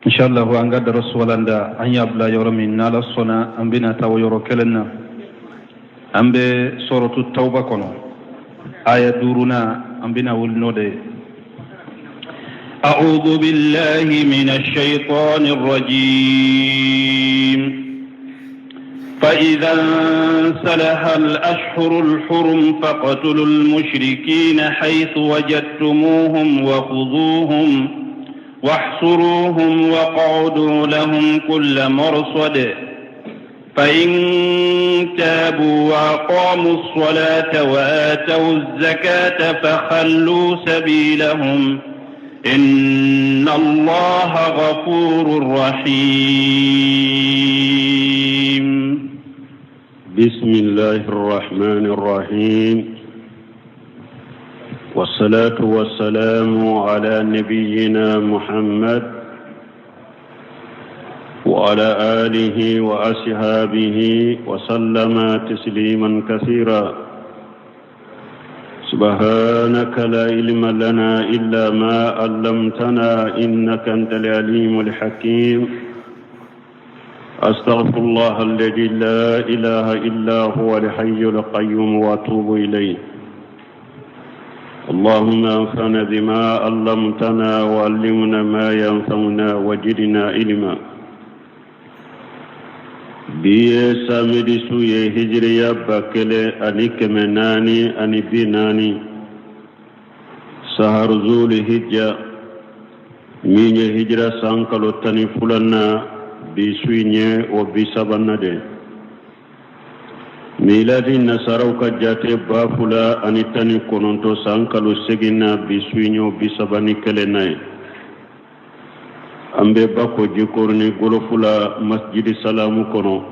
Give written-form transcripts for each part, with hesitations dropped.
Inshallah an ka darasu walanda an y'a bila yɔrɔ min, n'Ala sɔnna, an bɛna taa o yɔrɔ kelen na. An bɛ suratu Tawba kɔnɔ, aya duurunan, an bɛna wuli n'o de ye. أعوذ بالله من الشيطان الرجيم. فإذا انسلخ الأشهر الحرم فاقتلوا المشركين حيث وجدتموهم وخذوهم واحصروهم واقعدوا لهم كل مرصد، فإن تابوا وأقاموا الصلاة وآتوا الزكاة فخلوا سبيلهم، إن الله غفور رحيم. بسم الله الرحمن الرحيم، والصلاة والسلام على نبينا محمد وعلى آله وأصحابه وسلم تسليما كثيرا. سبحانك لا علم لنا إلا ما علمتنا، إنك أنت العليم الحكيم. أستغفر الله الذي لا إله إلا هو الحي القيوم وأتوب إليه. اللهم انفعنا بما علمتنا وعلمنا ما ينفعنا وزدنا علما. Bi ye samedi su ye, hijiriya 1440, saharu zuli hijja, min ye hijira san kalo 12nan, bi su in ye o bi sabanan de. Miladi nasaraw ka jate, 2019 san kalo seginnan, bi su in ye o bi saba ni kelennan ye. An bɛ Bako Jikɔrɔni golofu la, Masjidi Salamu kɔnɔ.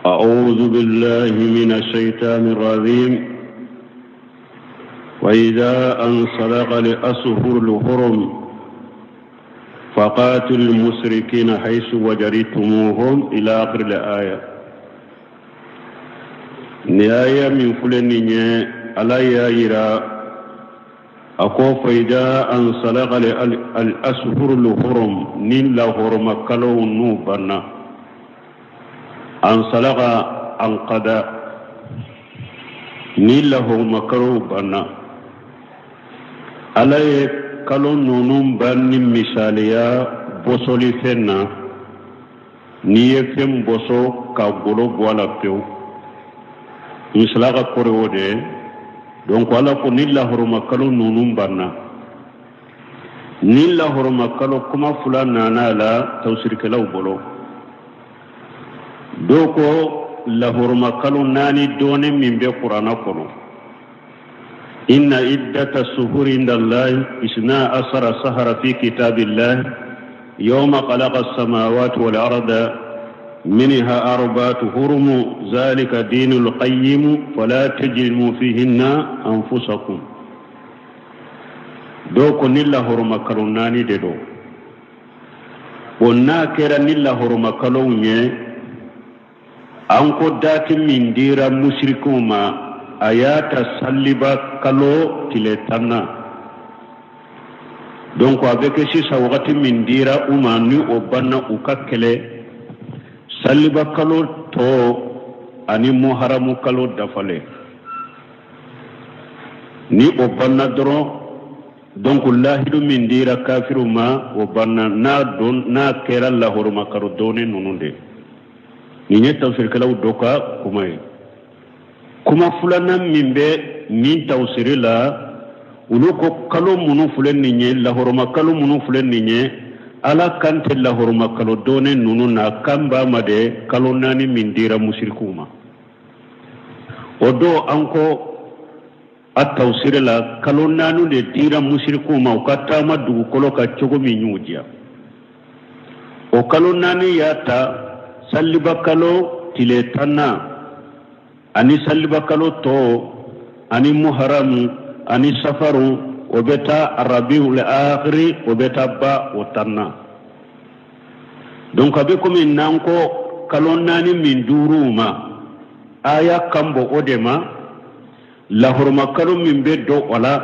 أعوذ بالله من الشيطان الرجيم. وإذا انسلخ الأشهر الحرم فاقتلوا المشركين حيث وجدتموهم، إلى آخر الآية. Nin aya min filɛ nin ye, Ala y'a yira a ko فإذا انسلخ الأشهر الحرم, ni lahɔrɔma kalow n'u banna. انسلخ انقضى, ni lahɔrɔma kalow banna. Ala ye kalo ninnu banni misaliya bɔsɔlifɛn na. N'i ye fɛn bɔsɔ ka golo bɔ a la pewu, انسلخ kɔrɔ o de ye. Donc Ala ko ni lahɔrɔma kalo ninnu banna. Ni lahɔrɔma kalo, kuma fila nana a la tafsirikɛlaw bolo. Dɔw ko lahɔrɔma kalo naani dɔɔni min bɛ Kuranna kɔnɔ: إن عدة الشهور عند الله اثنا عشر شهرا في كتاب الله يوم خلق السماوات والأرض منها أربعة حرم، ذلك الدين القيم، فلا تظلموا فيهن أنفسكم. Dɔw ko ni lahɔrɔma kalo naani de don. O n'a kɛra ni lahɔrɔma kalow ye, an ko date min dira musirikiw ma, a y'a ta saliba kalo tile 10nan. Donc a bɛ kɛ sisan, wagati min dira u ma, ni o banna, u ka kɛlɛ saliba kalo tɔ ani muharamu kalo dafalen. Ni o banna dɔrɔn, donc lahidu min dira kafiriw ma, o banna. N'a don n'a kɛra lahɔrɔma kalo dɔɔni ninnu de. Nin ye tafsirikɛlaw dɔ ka kuma ye. Kuma filanan min bɛ nin tafsiri la, olu ko kalo minnu filɛ nin ye, lahɔrɔma kalo minnu filɛ nin ye, Ala kan tɛ lahɔrɔma kalo dɔɔni ninnu na, kan b'a ma de kalo naani min dira musirikiw ma. O don an ko a tafsiri la, kalo naani de dira musirikiw ma u ka taama dugukolo kan cogo min y'u diya. O kalo naani y'a ta saliba kalo tile 10nan ani saliba kalo tɔ ani muharamu ani safaru, o bɛ taa arabiul akhiri, o bɛ taa ba o 10nan. Donc a bɛ komi n'an ko kalo naani min duuru ma, aya kan bɔ o de ma. Lahɔrɔma kalo min bɛ dɔn o la,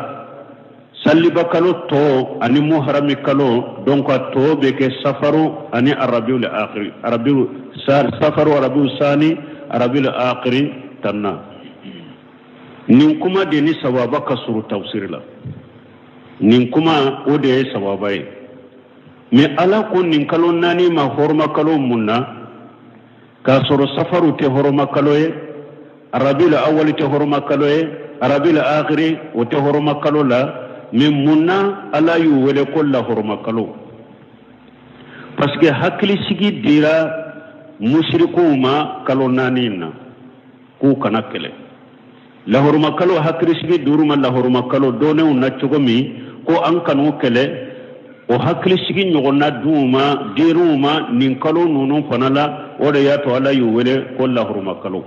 Saliba kalo tɔ ani muharami kalo, donc a tɔ bɛ kɛ safaru ani arabiul akhiri, arabiul safaru, arabiul sani, arabiul akhiri tanna. Nin kuma de ni sawaba ka surun tafsiri la. Nin kuma o de ye sawaba ye. Mais Ala ko nin kalo naani ma hɔrɔma kalo mun na, k'a sɔrɔ safaru tɛ hɔrɔma kalo ye, arabiul awali tɛ hɔrɔma kalo ye, arabiul akhiri o tɛ hɔrɔma kalo la? Mais mun na Ala y'u wele ko lahɔrɔma kalo? Parce que hakilisigi dira musirikuw ma kalo naani in na k'u kana kɛlɛ. Lahɔrɔma kalo, hakilisigi dir'u ma lahɔrɔma kalo dɔnnenw na cogo min ko an kan'u kɛlɛ, o hakilisigi ɲɔgɔnna d'u ma, dir'u ma nin kalo ninnu fana la. O de y'a to Ala y'u wele ko lahɔrɔma kalo.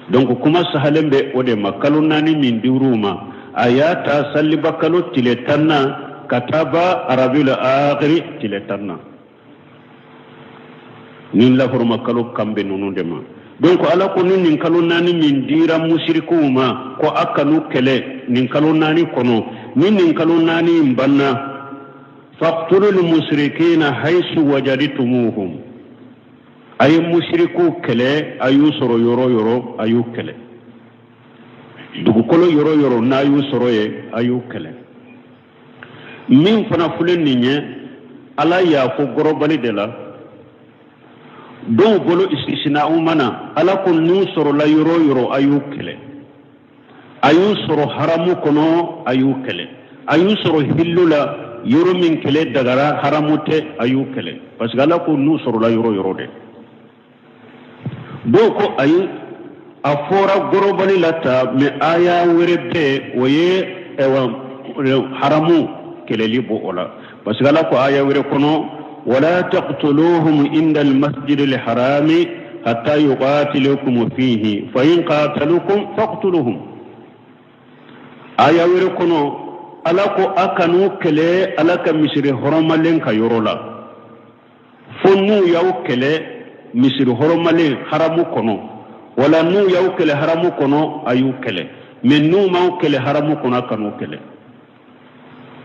Donc kuma sahalen bɛ o de ma. Kalo naani min dir'u ma, a y'a ta saliba kalo tile tanna ka taa ba arabiul akhiri tile tanna. Nin lahɔrɔma kalo kan bɛ ninnu de ma. Donc Ala ko ni nin kalo naani min dira musirikuw ma ko a kan'u kɛlɛ nin kalo naani kɔnɔ, ni nin kalo naani in banna, faqtulul musirikina haysu wajaditumuhum, a ye musirikuw kɛlɛ, a y'u sɔrɔ yɔrɔ yɔrɔ, a y'u kɛlɛ dugukolo yɔrɔ yɔrɔ, n'a y'u sɔrɔ yen, a y'u kɛlɛ. Min fana filɛ nin ye, Ala y'a fɔ gɔrɔbali de la. Dɔw bolo istisna'u mana, Ala ko n'u sɔrɔla yɔrɔ yɔrɔ, a y'u kɛlɛ. A y'u sɔrɔ haramu kɔnɔ, a y'u kɛlɛ. A y'u sɔrɔ hillu la, yɔrɔ min kɛlɛ dagara, haramu tɛ, a y'u kɛlɛ, parce que Ala ko n'u sɔrɔla yɔrɔ yɔrɔ de. Dɔw ko ayi, a fɔra gɔrɔbali la ta, mais aya wɛrɛ bɛ, o ye haramu kɛlɛli bɔ o la, parce que Ala ko aya wɛrɛ kɔnɔ: wala taqtuluhum inda almasjid alharami hatta yuqatilukum fihi fa in qatalukum faqtuluhum. Aya wɛrɛ kɔnɔ, Ala ko a kan'u kɛlɛ Ala ka misiri hɔrɔmalen ka yɔrɔ la fo n'u y'aw kɛlɛ misiri hɔrɔmalen haramu kɔnɔ, wala n'u y'aw kɛlɛ haramu kɔnɔ, a y'u kɛlɛ. Mais n'u m'aw kɛlɛ haramu kɔnɔ, a kan'u kɛlɛ.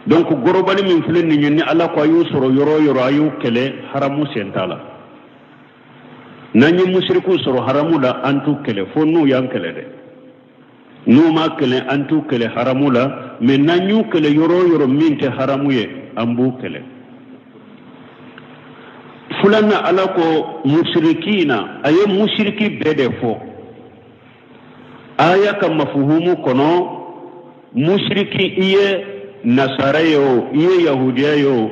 Donc gɔrɔbali min filɛ nin ye, ni Ala ko a y'u sɔrɔ yɔrɔ o yɔrɔ, a y'u kɛlɛ, haramu sen t'a la. N'an ye musirikuw sɔrɔ haramu la, an t'u kɛlɛ fo n'u y'an kɛlɛ dɛ. N'u ma kɛlɛ, an t'u kɛlɛ haramu la. Mais n'an y'u kɛlɛ yɔrɔ o yɔrɔ min tɛ haramu ye, an b'u kɛlɛ. Filanan, Ala ko musirikina, a ye musiriki bɛɛ de fɔ. Aya ka mafuhumu kɔnɔ, musiriki, i ye nasara ye o, i ye yahudiya ye o,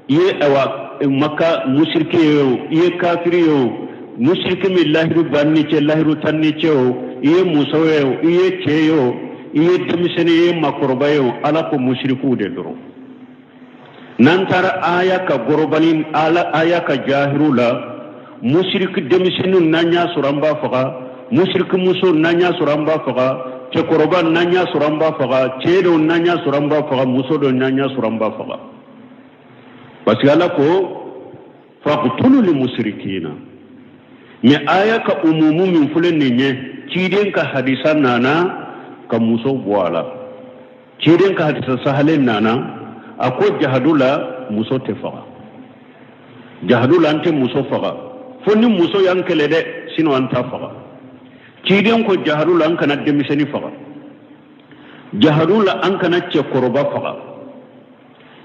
i ye awa Maka musiriki ye o, i ye kafiri ye o, musiriki min lahiru b'an ni cɛ, lahiru t'an ni cɛ o, i ye muso ye o, i ye cɛ ye o, i ye denmisɛnnin ye, makɔrɔba ye o, Ala ko musirikiw de dɔrɔn. N'an taara aya ka gɔrɔbani, ala aya ka jahiru la, musiriki denmisɛnninw n'an y'a sɔrɔ, an b'a faga. Musiriki muso n'an y'a sɔrɔ, an b'a faga. Cɛkɔrɔba n'an y'a sɔrɔ, an b'a faga. Cɛ dɔw n'an y'a sɔrɔ, an b'a faga. Muso dɔw n'an y'a sɔrɔ, an b'a faga, parce que Ala ko faqtulul musirikina. Mais aya ka umumu min filɛ nin ye, ciden ka hadisa nana ka muso bɔ a la. Ciden ka hadisa sahalen nana, a ko jahadu la muso tɛ faga. Jahadu la an tɛ muso faga fo ni muso y'an kɛlɛ dɛ, sinon an t'a faga. Ciden ko jahadu la an kana denmisɛnnin faga, jahadu la an kana cɛkɔrɔba faga.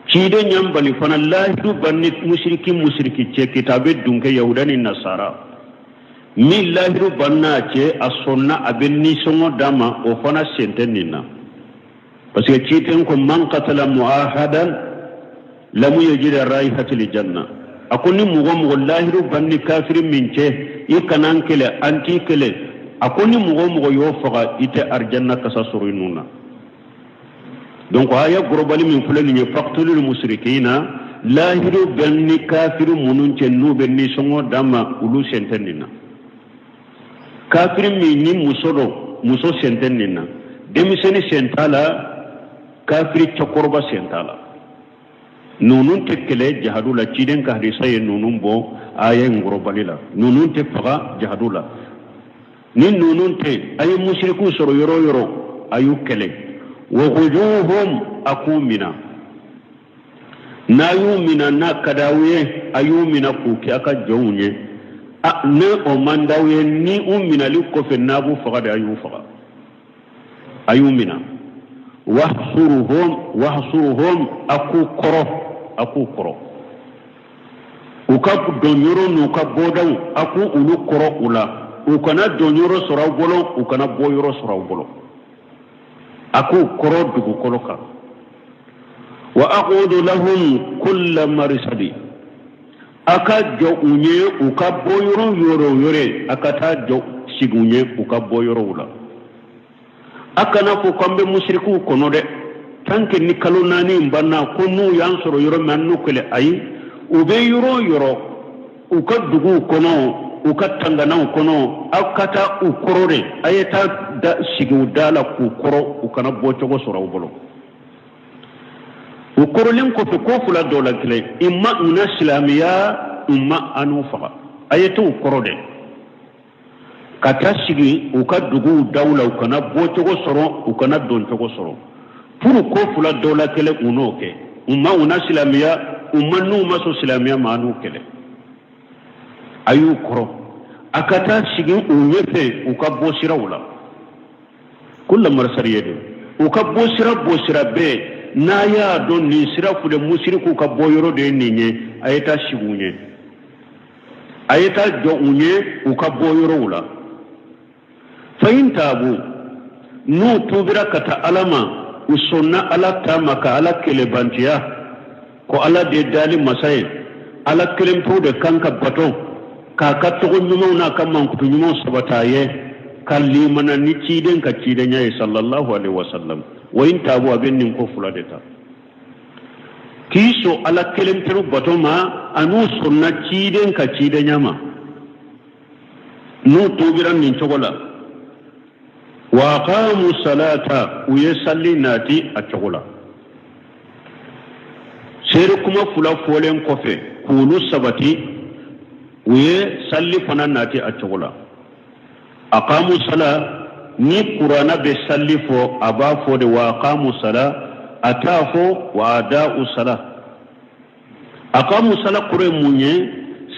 Ciden y'an bali fana, lahidu ban ni musiriki musiriki cɛ, kitabe dunkɛ, yahuda ni nasara min lahidu ban n'a cɛ, a sɔnna a bɛ nisɔngɔ d'a ma, o fana sen tɛ nin na, parce que ciden ko man qatala muahadan lam yajid raihatil janna. A ko ni mɔgɔ mɔgɔ lahidu ban ni kafiri min cɛ, i kana an kɛlɛ, an t'i kɛlɛ, a ko ni mɔgɔ mɔgɔ y'o faga, i tɛ arijanna kasa sɔrɔ i nun na. Donc aya gɔrɔbali min filɛ nin ye, faqtulul musrikina, lahidu bɛ ni kafiri minnu cɛ, n'u bɛ nisɔngɔ d'a ma, olu sen tɛ nin na. Kafiri min ni muso dɔ, muso sen tɛ nin na, denmisɛnnin sen t'a la, kafiri cɛkɔrɔba sen t'a la, ninnu tɛ kɛlɛ jahadu la. Ciden ka hadisa ye ninnu bɔ aya in gɔrɔbali la, ninnu tɛ faga jahadu la. Ni ninnu tɛ, a ye musirikiw sɔrɔ yɔrɔ o yɔrɔ, a y'u kɛlɛ. Wa khuzuhum, a k'u mina. N'a y'u mina, n'a ka d'aw ye, a y'u mina k'u kɛ a ka jɔnw ye. A ni o man d'aw ye, ni u minali kɔfɛ n'a b'u faga de, a y'u faga, a y'u mina. Wahsuruhum, wahsuruhum, a k'u kɔrɔ, a k'u kɔrɔ u ka donyɔrɔ n'u ka bɔdaw, a k'u olu kɔrɔ u la, u kana donyɔrɔ sɔrɔ aw bolo, u kana bɔyɔrɔ sɔrɔ aw bolo, a k'u kɔrɔ dugukolo kan. Wa aqudu lahum kulla marisadi, a ka jɔ u ɲɛ u ka bɔyɔrɔ yɔrɔ o yɔrɔ, a ka taa jɔ sigi u ɲɛ u ka bɔyɔrɔw la. A kana fɔ k'an bɛ musirikuw kɔnɔ dɛ, tant que ni kalo 4 in banna, ko n'u y'an sɔrɔ yɔrɔ min, an n'u kɛlɛ. Ayi, u bɛ yɔrɔ o yɔrɔ, u ka duguw kɔnɔ, u ka tanganaw kɔnɔ, aw ka taa u kɔrɔ de, a ye taa da sigi u da la k'u kɔrɔ, u kana bɔcogo sɔrɔ aw bolo. U kɔrɔlen kɔfɛ, ko fila dɔ la kelen, imma u na silamɛya, imma an n'u faga. A ye t'u kɔrɔ de, ka taa sigi u ka duguw daw la, u kana bɔcogo sɔrɔ, u kana doncogo sɔrɔ. Pour ko fila dɔ la kelen, u n'o kɛ, imma u na silamɛya, imma n'u ma sɔn silamɛya ma, an n'u kɛlɛ. A y'u kɔrɔ, a ka taa sigi u ɲɛfɛ u ka bɔ siraw la. Kulla marsadi ye de, u ka bɔ sira, bɔ sira bɛɛ n'a y'a dɔn nin sira filɛ, musirikuw ka bɔ yɔrɔ de ye nin ye, a ye taa sigi u ɲɛ, a ye taa jɔ u ɲɛ u ka bɔ yɔrɔw la. Fa in taabu, n'u tuubira ka taa Ala ma, u sɔnna Ala ta ma, ka Ala kelebantiya, ko Ala de dali masa ye, Ala kelen pewu de kan ka bato, k'a ka tɔgɔ ɲumanw n'a ka mankutu ɲumanw sabata ye, ka limana ni ciden ka cidenya ye, sallallahu alaihi wasallam. Wa in taabu, a bɛ nin ko fila de ta: k'i sɔn Ala kelen pewu bato ma, an'u sɔnna ciden ka cidenya ma. N'u tuubira nin cogo la, wa aqamu salata, u ye salli nati a cogo la. Seere kuma fila fɔlen kɔfɛ k'olu sabati, u ye salli fana nati a cogo la. Aqamu sala, ni Kurana bɛ salli fɔ, a b'a fɔ de wa aqamu sala, a t'a fɔ wa ada'u sala. Aqamu sala kɔrɔ ye mun ye?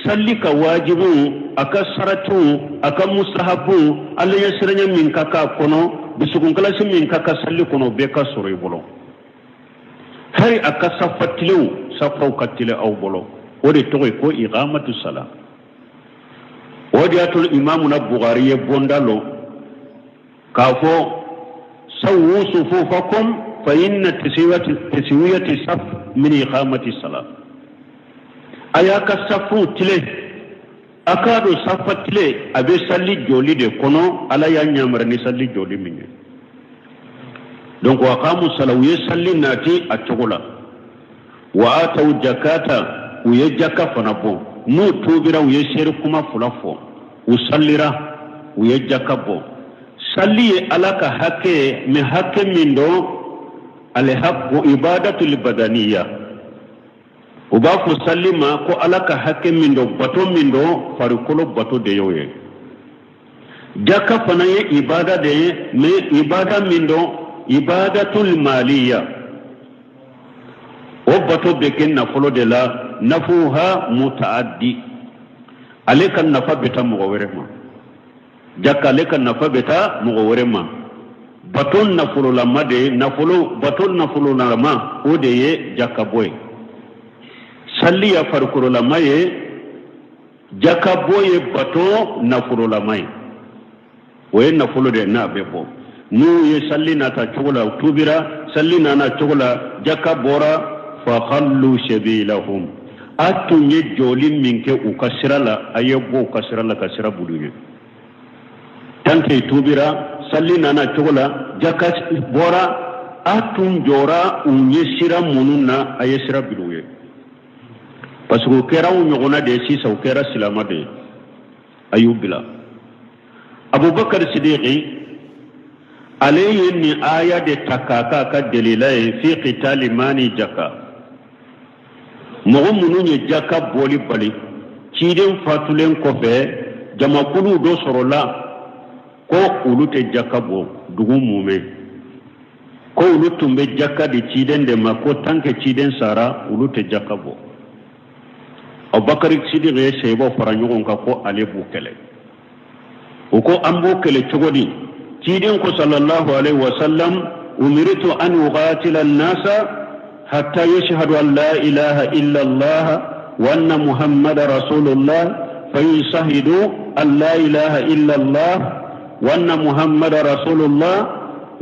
Salli ka wajibuw, a ka saratiw, a ka mustahabuw, Ala ɲɛsiranya min ka k'a kɔnɔ, dusukunkalasi min ka kan salli kɔnɔ, o bɛɛ ka sɔrɔ i bolo. Hari a ka safa tilenw, safaw ka tilen aw bolo, o de tɔgɔ ye ko iqamatu sala. O de y'a to Imamuna Bukhari ye bonda lɔ k'a fɔ: sawu sufufakum fa inna taswiyati saf min iqamati sala. A y'a ka safuw tilen, a k'a dɔn safa tilen a bɛ salli jɔli de kɔnɔ, Ala y'a yamari ni salli jɔli min ye. Donc aqamu sala, u ye salli nati a cogo la. Wa ataw jakata, u ye jaka fana bɔ. N'u tuubira, u ye seere kuma fila fɔ, u sallira, u ye jaka bɔ. Salli ye Ala ka hakɛ ye, mais hakɛ min don, alhaqqu ibadatul badaniya. U b'a fɔ salli ma ko Ala ka hakɛ min don, bato min don, farikolo bato de y'o ye. Jaka fana ye ibada de ye, mais ibada min don, ibadatul maliya, o bato bɛ kɛ nafolo de la. Nafuha mutaaddi, ale ka nafa bɛ taa mɔgɔ wɛrɛ ma. Jaka, ale ka nafa bɛ taa mɔgɔ wɛrɛ ma. Bato nafololama de ye, nafolo bato nafololama, o de ye jakabɔ ye. Salli ya farikololama ye, jakabɔ ye bato nafololama ye, o ye nafolo de n'a bɛ bɔ. N'u ye salli nata cogo la, u tubira, salli nana cogo la, jaka bɔra, fakhallu sabilahum, a tun ye jɔli min kɛ u ka sira la, a ye bɔ u ka sira la ka sira bulu ye. Tant que tubira, salli nana cogo la, jaka bɔra, a tun jɔra u ye sira minnu na, a ye sira bila u ye, parce que u kɛra u ɲɔgɔnna de ye sisan, u kɛra silama de ye, a y'u bila. Abubakar Sidiki, ale ye nin aya de ta k'a k'a ka delila ye fi qitali mani jaka. Mɔgɔ minnu ye jaka bɔli bali ciden fatulen kɔfɛ, jamakulu dɔ sɔrɔla ko olu tɛ jaka bɔ dugu mumɛ. Ko olu tun bɛ jaka di ciden de ma, ko tant que ciden sara, olu tɛ jaka bɔ. Abubakari Sidiki ye seyibaw fara ɲɔgɔn kan ko ale b'u kɛlɛ. U ko an b'u kɛlɛ cogo di? Ciden ko sallallahu alaihi wasallam: umiritu an uqatila an-nasa hatta yashhadu an la ilaha illa Allah wa anna muhammada rasulullah, fa in shahidu an la ilaha illa Allah wa anna muhammada rasulullah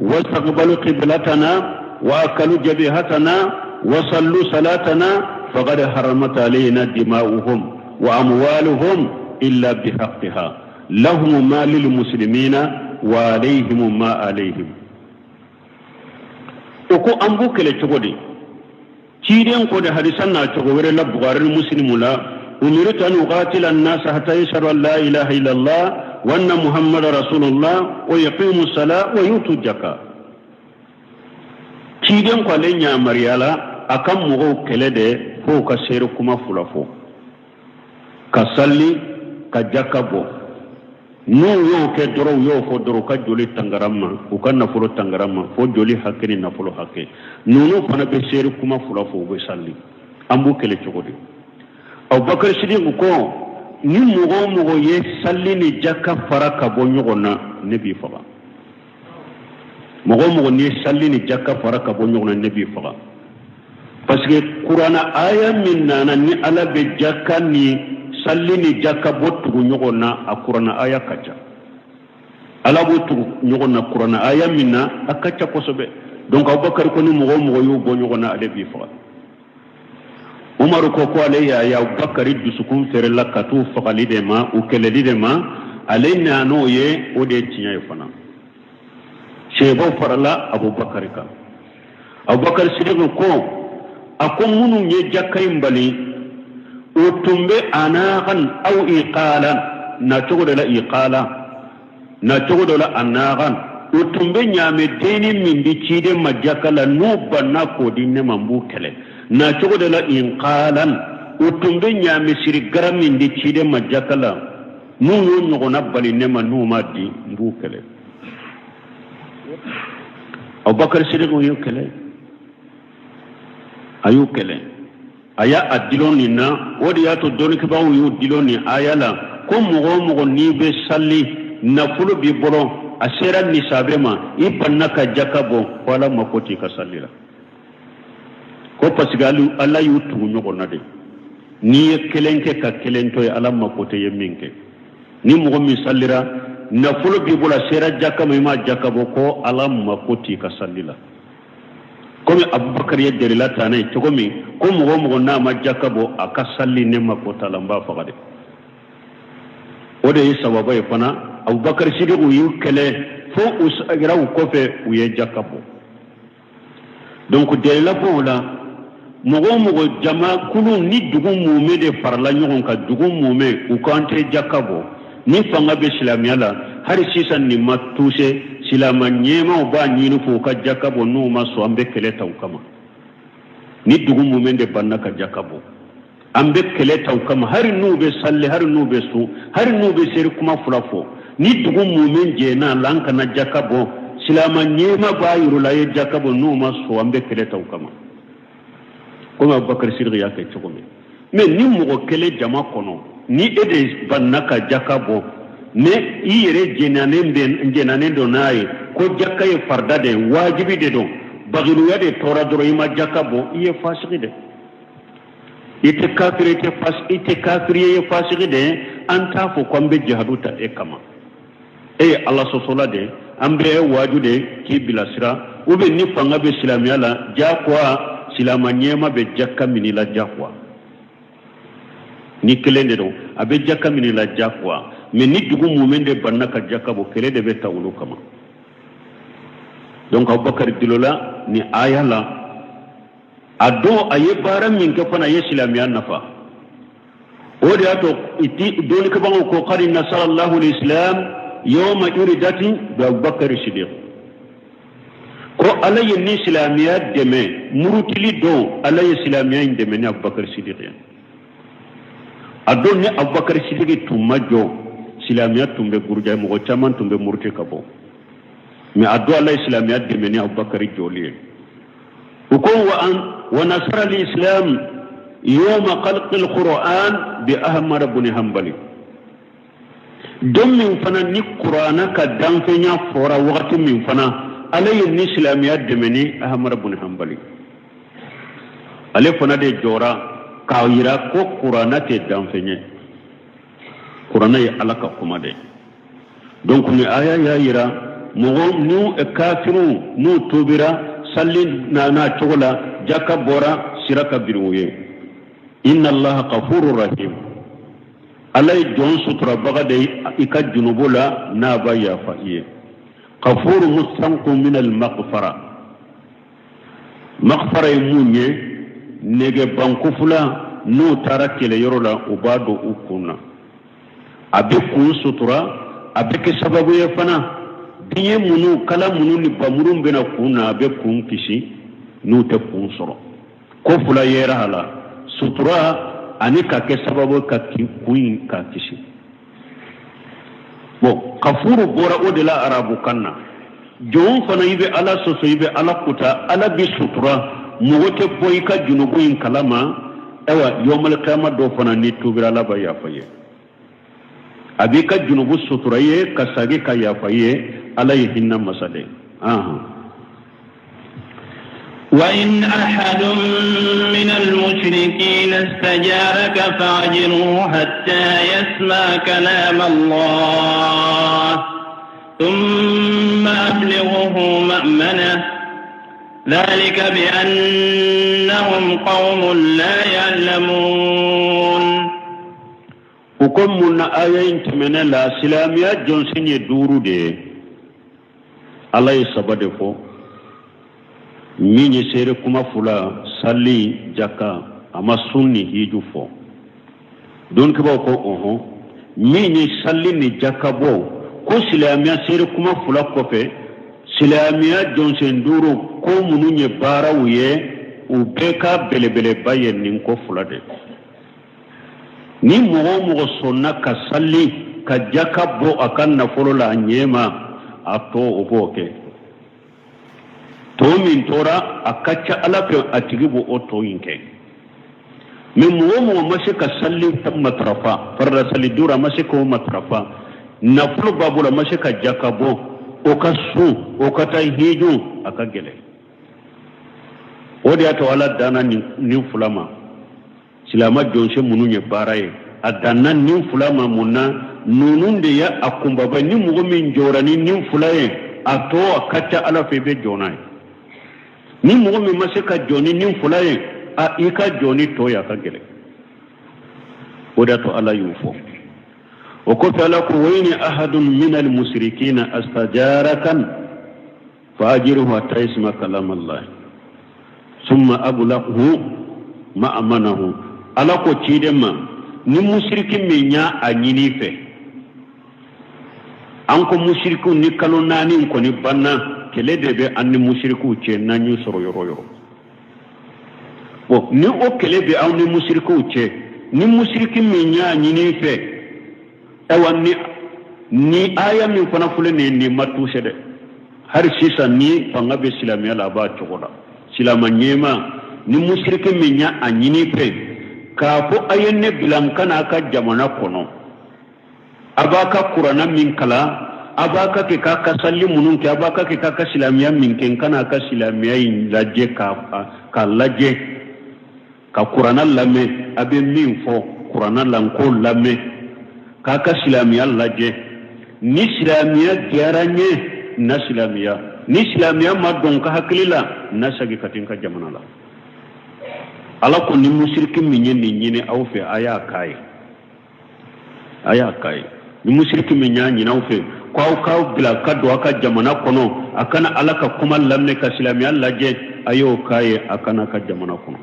wastaqbalu qiblatana wa akalu jabihatana wa sallu salatana faqad haramat alayna dima'uhum wa amwaluhum illa bihaqqiha, lahum ma lil muslimina wa alayhim ma alayhim. O ko an b'u kɛlɛ cogo di? Ciden ko de hadisa n'a cogo wɛrɛ la Bukhari ni Muslimu la: umirtu an uqatila an-nasa hatta yashhadu an la ilaha illallah wa anna muhammada rasulullah wa yuqimu sala wa yutu jaka. Ciden ko ale ɲamariyala a ka mɔgɔw kɛlɛ de fo ka seere kuma fila fɔ, ka sali, ka jaka bɔ. N'u y'o kɛ dɔrɔn, u y'o fɔ dɔrɔn, u ka joli tangara ma, u ka nafolo tangara ma, fo joli hakɛ ni nafolo hakɛ. Ninnu fana bɛ seere kuma fila fɔ, u bɛ sali. An b'u kɛlɛ cogo di? Abubakar Sidiku ko ni mɔgɔ o mɔgɔ ye sali ni jaka fara ka bɔ ɲɔgɔn na, ne b'i faga. Mɔgɔ o mɔgɔ n'i ye sali ni jaka fara ka bɔ ɲɔgɔn na, ne b'i faga, parce que kurana aya min nana ni Ala bɛ jaka ni sali ni jaka bɔ tugu ɲɔgɔn na, a kurana aya ka ca. Ala b'o tugu ɲɔgɔn na kurana aya min na, a ka ca kosɛbɛ. Donc Abubakar ko ni mɔgɔ o mɔgɔ y'o bɔ ɲɔgɔn na, ale b'i faga. Umaru ko ko ale y'a ye Abubakari dusukun fɛrɛla ka t'u fagali de ma, u kɛlɛli de ma. Ale nan'o ye, o de ye tiɲɛ ye fana. Seebaw farala Abubakari kan. Abubakari Sidiki ko, a ko minnu ye jaka in bali, o tun bɛ anakan aw iqalan na cogo dɔ la, iqala na cogo dɔ la, anakan, o tun bɛ ɲaamɛdenni min di ciden ma jaka la, n'u banna k'o di ne ma, n b'u kɛlɛ. Na cogo dɔ la, inqalan, o tun bɛ ɲaamɛsiri gara min di ciden ma jaka la, n'u y'o ɲɔgɔnna bali ne ma, n'u m'a di, n b'u kɛlɛ. Abubakar Sidiki y'u kɛlɛ, a y'u kɛlɛ, a y'a a dulon nin na. O de y'a to dɔnnikɛbaaw y'u dulon nin aya la ko mɔgɔ o mɔgɔ n'i bɛ sali, nafolo b'i bolo, a sera nisabe ma, i banna ka jaka bɔ, ko Ala mako t'i ka sali la, ko parce que Ala y'u tugu ɲɔgɔn na de. N'i ye kelen kɛ ka kelen to yen, Ala mako tɛ ye min kɛ. Ni mɔgɔ min salira, nafolo b'i bolo, a sera jaka ma, i ma jaka bɔ, ko Ala mako t'i ka sali la. Komi Abubakar ye delila ta n'a ye cogo min, ko mɔgɔ o mɔgɔ n'a ma jaka bɔ, a ka sali, ne mako t'a la, n b'a faga de. O de ye sababa ye fana. Abubakar Sidiku y'u kɛlɛ fo u sagira u kɔfɛ, u ye jaka bɔ. Donc delila b'o la. Mɔgɔ o mɔgɔ, jamakulu ni dugu mumɛ de farala ɲɔgɔn kan, dugu mumɛ, u k'an tɛ jaka bɔ, ni fanga bɛ silamɛya la hali sisan, nin ma tuse, silama ɲɛmaw b'a ɲini fo u ka jaka bɔ. N'u ma sɔn, an bɛ kɛlɛ ta u kama. Ni dugu mumɛ de banna ka jaka bɔ, an bɛ kɛlɛ ta u kama, hali n'u bɛ sali, hali n'u bɛ sun, hali n'u bɛ seri kuma fila fɔ. Ni dugu mumɛ jɛnna la an kana jaka bɔ, silama ɲɛma b'a yir'u la a ye jaka bɔ, n'u ma sɔn, an bɛ kɛlɛ ta u kama, komi Abubakar Sidiki y'a kɛ cogo min. Mais ni mɔgɔ kelen jama kɔnɔ, ni e de banna ka jaka bɔ, ni i yɛrɛ jɛnnanen don n'a ye ko jaka ye farida de ye, wajibi de don, bagiluya de tora dɔrɔn i ma jaka bɔ, i ye fasigi de. I tɛ kafiri, i tɛ kafiri ye, i ye fasigi de ye. An t'a fɔ ko an bɛ jihadu ta e kama, e ye Ala sɔsɔla de ye, an bɛ e waaju de k'i bilasira. Ou bien ni fanga bɛ silamɛya la, jagoya silama ɲɛma bɛ jaka minɛ i la jagoya. Ni kelen de don, a bɛ jaka minɛ i la jagoya. Mais ni dugu mumɛ de banna ka jaka bɔ, kɛlɛ de bɛ ta olu kama. Donc Abubakar dilola ni aya la. A don a ye baara min kɛ fana, a ye silamɛya nafa. O de y'a to dɔnnikɛbagaw ko qad nasara Allahu l'islam yawma iridati bi Abubakar Sidiq, ko Ala ye ni silamɛya dɛmɛ murutili don, Ala ye silamɛya in dɛmɛ ni Abubakar Sidiq ye. A don ni Abubakar Sidiq tun ma jɔ, silamɛya tun bɛ buruja, mɔgɔ caman tun bɛ muruti ka bɔ. Mais a don Ala ye silamɛya dɛmɛ ni Abubakari jɔli ye. U ko wa an wa nasara al-islam yawma khalqi al-Qur'an bi Ahmad ibn Hanbali. Don min fana ni Kurana ka danfɛnya fɔra wagati min fana, Ala ye ni silamɛya dɛmɛ ni Ahmad ibn Hanbali. Ale fana de jɔra k'a yira ko Kurana tɛ danfɛn ye, Kurana ye Ala ka kuma de ye. Donc ni aya y'a yira mɔgɔ n'u kafiriw n'u tubira salli n'a cogo la, jaka bɔra, sira ka birin u ye. Inna Allaha ghafurur rahim. Ala ye jɔn suturabaga de ye i ka junubu la, n'a b'a yafa i ye. Ghafuru mustanqu min al maghfara. Maghfara ye mun ye? Nɛgɛbankufula n'u taara kɛlɛyɔrɔ la, u b'a don u kun na, a bɛ kun sutura, a bɛ kɛ sababu ye fana biɲɛ minnu kala minnu ni bamuru bɛna kun na, a bɛ kun kisi n'u tɛ kun sɔrɔ. Ko fila yera a la: sutura ani ka kɛ sababu ka kun in k'a kisi. Bon, kafuru bɔra o de la arabukan na. Jɔn fana, i bɛ Ala sɔsɔ, i bɛ Ala kuta, Ala bɛ sutura, mɔgɔ tɛ bɔ i ka junubu in kalama. Ayiwa, yɔmal kiyama dɔ fana, n'i tubira, Ala b'a yafa i ye, a b'i ka junubu sutura i ye ka sagi ka yafa i ye. Ala ye hinɛ masa de ye. وإن أحد من المشركين استجارك فأجره حتى يسمع كلام الله ثم أبلغه مأمنه ذلك بأنهم قوم لا يعلمون. U ko mun na aya in tɛmɛnen la, silamɛya jɔnsen ye duuru de ye, Ala ye saba de fɔ, min ye seere kuma fila, sali, jaka, a ma sun ni hiju fɔ. Dɔnnikɛbaaw ko ɔhɔn, min ye sali ni jaka bɔ, ko silamɛya seere kuma fila kɔfɛ, silamɛya jɔnsen duuru ko minnu ye baaraw ye, u bɛɛ ka belebeleba ye nin ko fila de. Ni mɔgɔ o mɔgɔ sɔnna ka sali ka jaka bɔ a ka nafolo la a ɲɛ ma, a tɔ o b'o kɛ. Tɔ min tora, a ka ca Ala fɛ a tigi b'o o tɔ in kɛ. Mais mɔgɔ o mɔgɔ ma se ka sali matarafa, farida sali duuru, a ma se k'o matarafa, nafolo b'a bolo, a ma se ka jaka bɔ, o ka sun, o ka taa hiju, a ka gɛlɛn. O de y'a to Ala danna nin fila ma. Silamɛ jɔnsen minnu ye baara ye, a danna nin fila ma. Mun na? Ninnu de ye a kunbaba. Ni mɔgɔ min jɔra ni nin fila ye, a tɔ a ka ca Ala fɛ i bɛ jɔ n'a ye. Ni mɔgɔ min ma se ka jɔ ni nin fila ye, a i ka jɔ ni tɔ ye, a ka gɛlɛn. O de y'a to Ala y'o fɔ. O kɔfɛ, Ala ko: wa in ahadun min al-musrikina astajarakan fa ajirhu hatta yasma kalam Allah summa ablaghu ma'amanahu. Ala ko ciden ma, ni musiriki min y'a a ɲini fɛ, an ko musirikiw ni kalo 4 kɔni banna, kɛlɛ de bɛ an ni musirikiw cɛ n'an y'u sɔrɔ yɔrɔ yɔrɔ. Bon, ni o kɛlɛ bɛ aw ni musirikiw cɛ, ni musiriki min y'a ɲini fɛ, ayiwa, ni aya min fana filɛ nin ye, nin ma tuuse dɛ. Hali sisan ni fanga bɛ silamɛya la, a b'a cogo la. Silamɛ ɲɛma, ni musiriki min y'a a ɲini fɛ k'a fɔ a ye ne bila n ka n'a ka jamana kɔnɔ, a b'a ka kuranna min kalan, a b'a ka kɛ k'a ka sali minnu kɛ, a b'a ka kɛ k'a ka silamɛya min kɛ, n ka n'a ka silamɛya in lajɛ, k'a lajɛ, ka kuranna lamɛn, a bɛ min fɔ kuranna la, n k'o lamɛn, k'a ka silamɛya lajɛ. Ni silamɛya diyara n ye, n na silamɛya. Ni silamɛya ma don n ka hakili la, n na segin ka taa n ka jamana la. Ala ko ni musiriki min ye nin ɲini aw fɛ, a y'a k'a ye, a y'a k'a ye. Ni musiriki min y'a ɲini aw fɛ ko aw k'aw bila ka don aw ka jamana kɔnɔ, a kana Ala ka kuma lamɛn, ka silamɛya lajɛ, a y'o k'a ye, a kana ka jamana kɔnɔ,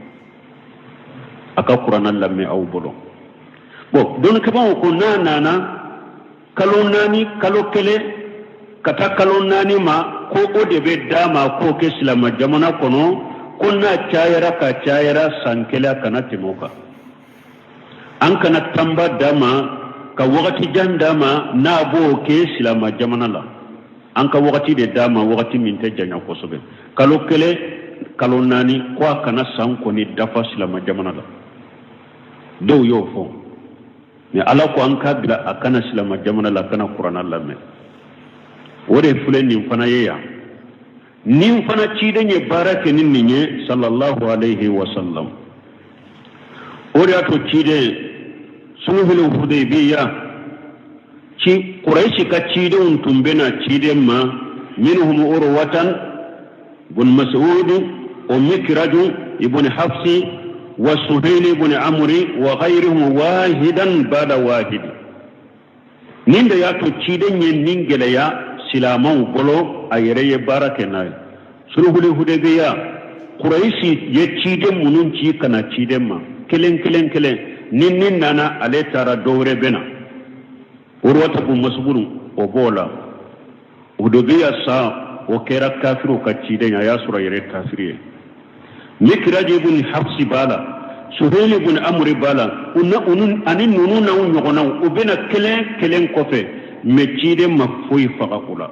a ka kuranna lamɛn aw bolo. Bon, dɔnnikɛbaaw ko n'a nana kalo 4, kalo 1 ka taa kalo 4 ma, ko o de bɛ d'a ma k'o kɛ silamɛ jamana kɔnɔ, ko n'a cayara ka cayara san 1, a kana tɛmɛ o kan. An kana tanba d'a ma ka wagati jan d'a ma n'a b'o kɛ silamɛ jamana la. An ka wagati de d'a ma, wagati min tɛ janya kosɛbɛ, kalo 1, kalo 4, ko a kana san kɔni dafa silama jamana la. Dɔw y'o fɔ, mais Ala ko an k'a bila a ka na silama jamana la, a ka na kuranna lamɛn. O de filɛ nin fana ye yan. Nin fana ciden ye baara kɛ ni nin ye, sallallahu alayhi wa sallam. O de y'a to ciden sulhul hudaybiya ci, Quraishi ka cidenw tun bɛ na ciden ma, minhum Urwatan bun Mas'ud wa Mikraju ibn Hafsi wa Suhail ibn Amri wa ghayrihum wahidan ba'da wahid. Nin de y'a to ciden ye nin gɛlɛya silamɛw bolo, a yɛrɛ ye baara kɛ n'a ye. Sulhul hudaybiya, Quraishi ye ciden minnu ci ka na ciden ma kelen kelen kelen, ni nin nana, ale taara, dɔ wɛrɛ bɛ na. Urwata bun Mas'ud, o b'o la. Hudaybiya san, o kɛra kafiriw ka ciden ye, a y'a sɔrɔ a yɛrɛ kafiri ye. Mikraj ibn Hafsi b'a la, Suhail ibn Amri b'a la, u na unu ani ninnu n'aw ɲɔgɔnnaw, u bɛna kelen kelen kɔfɛ, mais ciden ma foyi faga u la.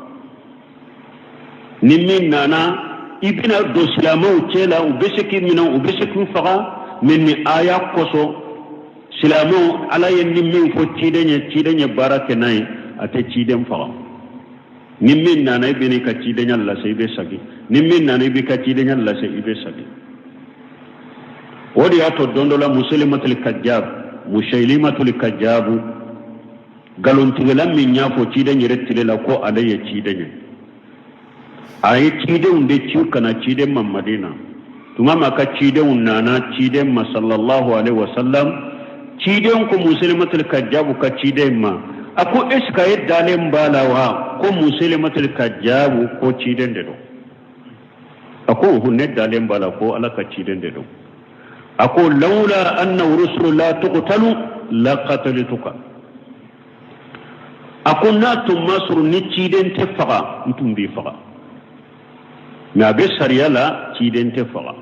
Ni min nana, i bɛna don silamɛw cɛ la, u bɛ se k'i minɛ, u bɛ se k'u faga, mais ni aya kosɔn silamɛw, Ala ye ni min fɔ ciden ye, ciden ye baara kɛ n'a ye, a tɛ ciden faga. Ni min nana, i bɛn'i ka cidenya lase, i bɛ segin. Ni min nana, i b'i ka cidenya lase, i bɛ segin. O de y'a to don dɔ la, Muselimatul Kajab, Musaylimatul Kajabu, nkalontigɛla min y'a fɔ ciden yɛrɛ tile la ko ale ye ciden ye, a ye cidenw de ci ka na ciden ma Madina. Tuma min a ka cidenw nana ciden ma, sallallahu alaihi wasallam, ciden ko Muselimatul Kajabu ka ciden ma, a ko: est ce que a ye dalen b'a la wa ko Muselimatul Kajabu ko ciden de don? A ko: ohun, ne dalen b'a la ko Ala ka ciden de don. A ko: lawla anna rusulu la tuqtalu la qataltuka. A ko: n'a tun ma sɔrɔ ni ciden tɛ faga, n tun b'i faga. Mais a bɛ sariya la, ciden tɛ faga.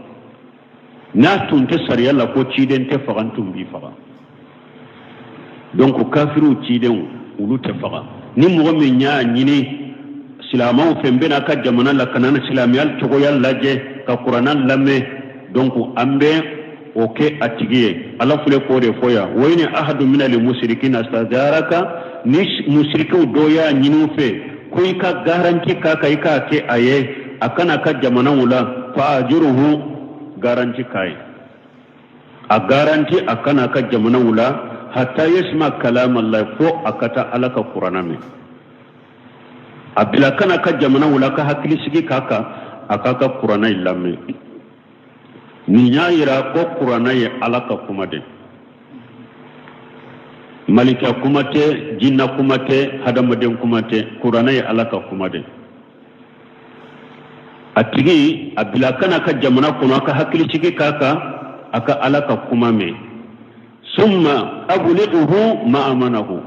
N'a tun tɛ sariya la ko ciden tɛ faga, n tun b'i faga. Donc kafiriw cidenw, olu tɛ faga. Ni mɔgɔ min y'a ɲini silamɛw fɛ, n bɛna a ka jamana la ka na silamɛya cogoya lajɛ, ka kuranna lamɛn, donc an bɛ o kɛ a tigi ye. Ala filɛ k'o de fɔ yan: wa in ahadu minal musirikina stajaraka, ni musirikiw dɔ y'a ɲini u fɛ ko i ka garanti k'a kan, i k'a kɛ a ye, a kana ka jamanaw la, fa ajiruhu, garanti k'a ye, a garanti a kana ka jamanaw la, hatta yasma kalam Allah, fo a ka taa Ala ka kuranna mɛn. A bila kana ka jamanaw la, ka hakili sigi k'a kan, a k'a ka kuranna in lamɛn. Nin y'a yira ko kuranna ye Ala ka kuma de, malika kuma tɛ, jinna kuma tɛ, hadamaden kuma tɛ. Kuranna ye Ala ka kuma de. A tigi a bila kana ka jamana kɔnɔ, a ka hakili sigi k'a kan, a ka Ala ka kuma mɛn. Summa ablighuhu ma amanahu.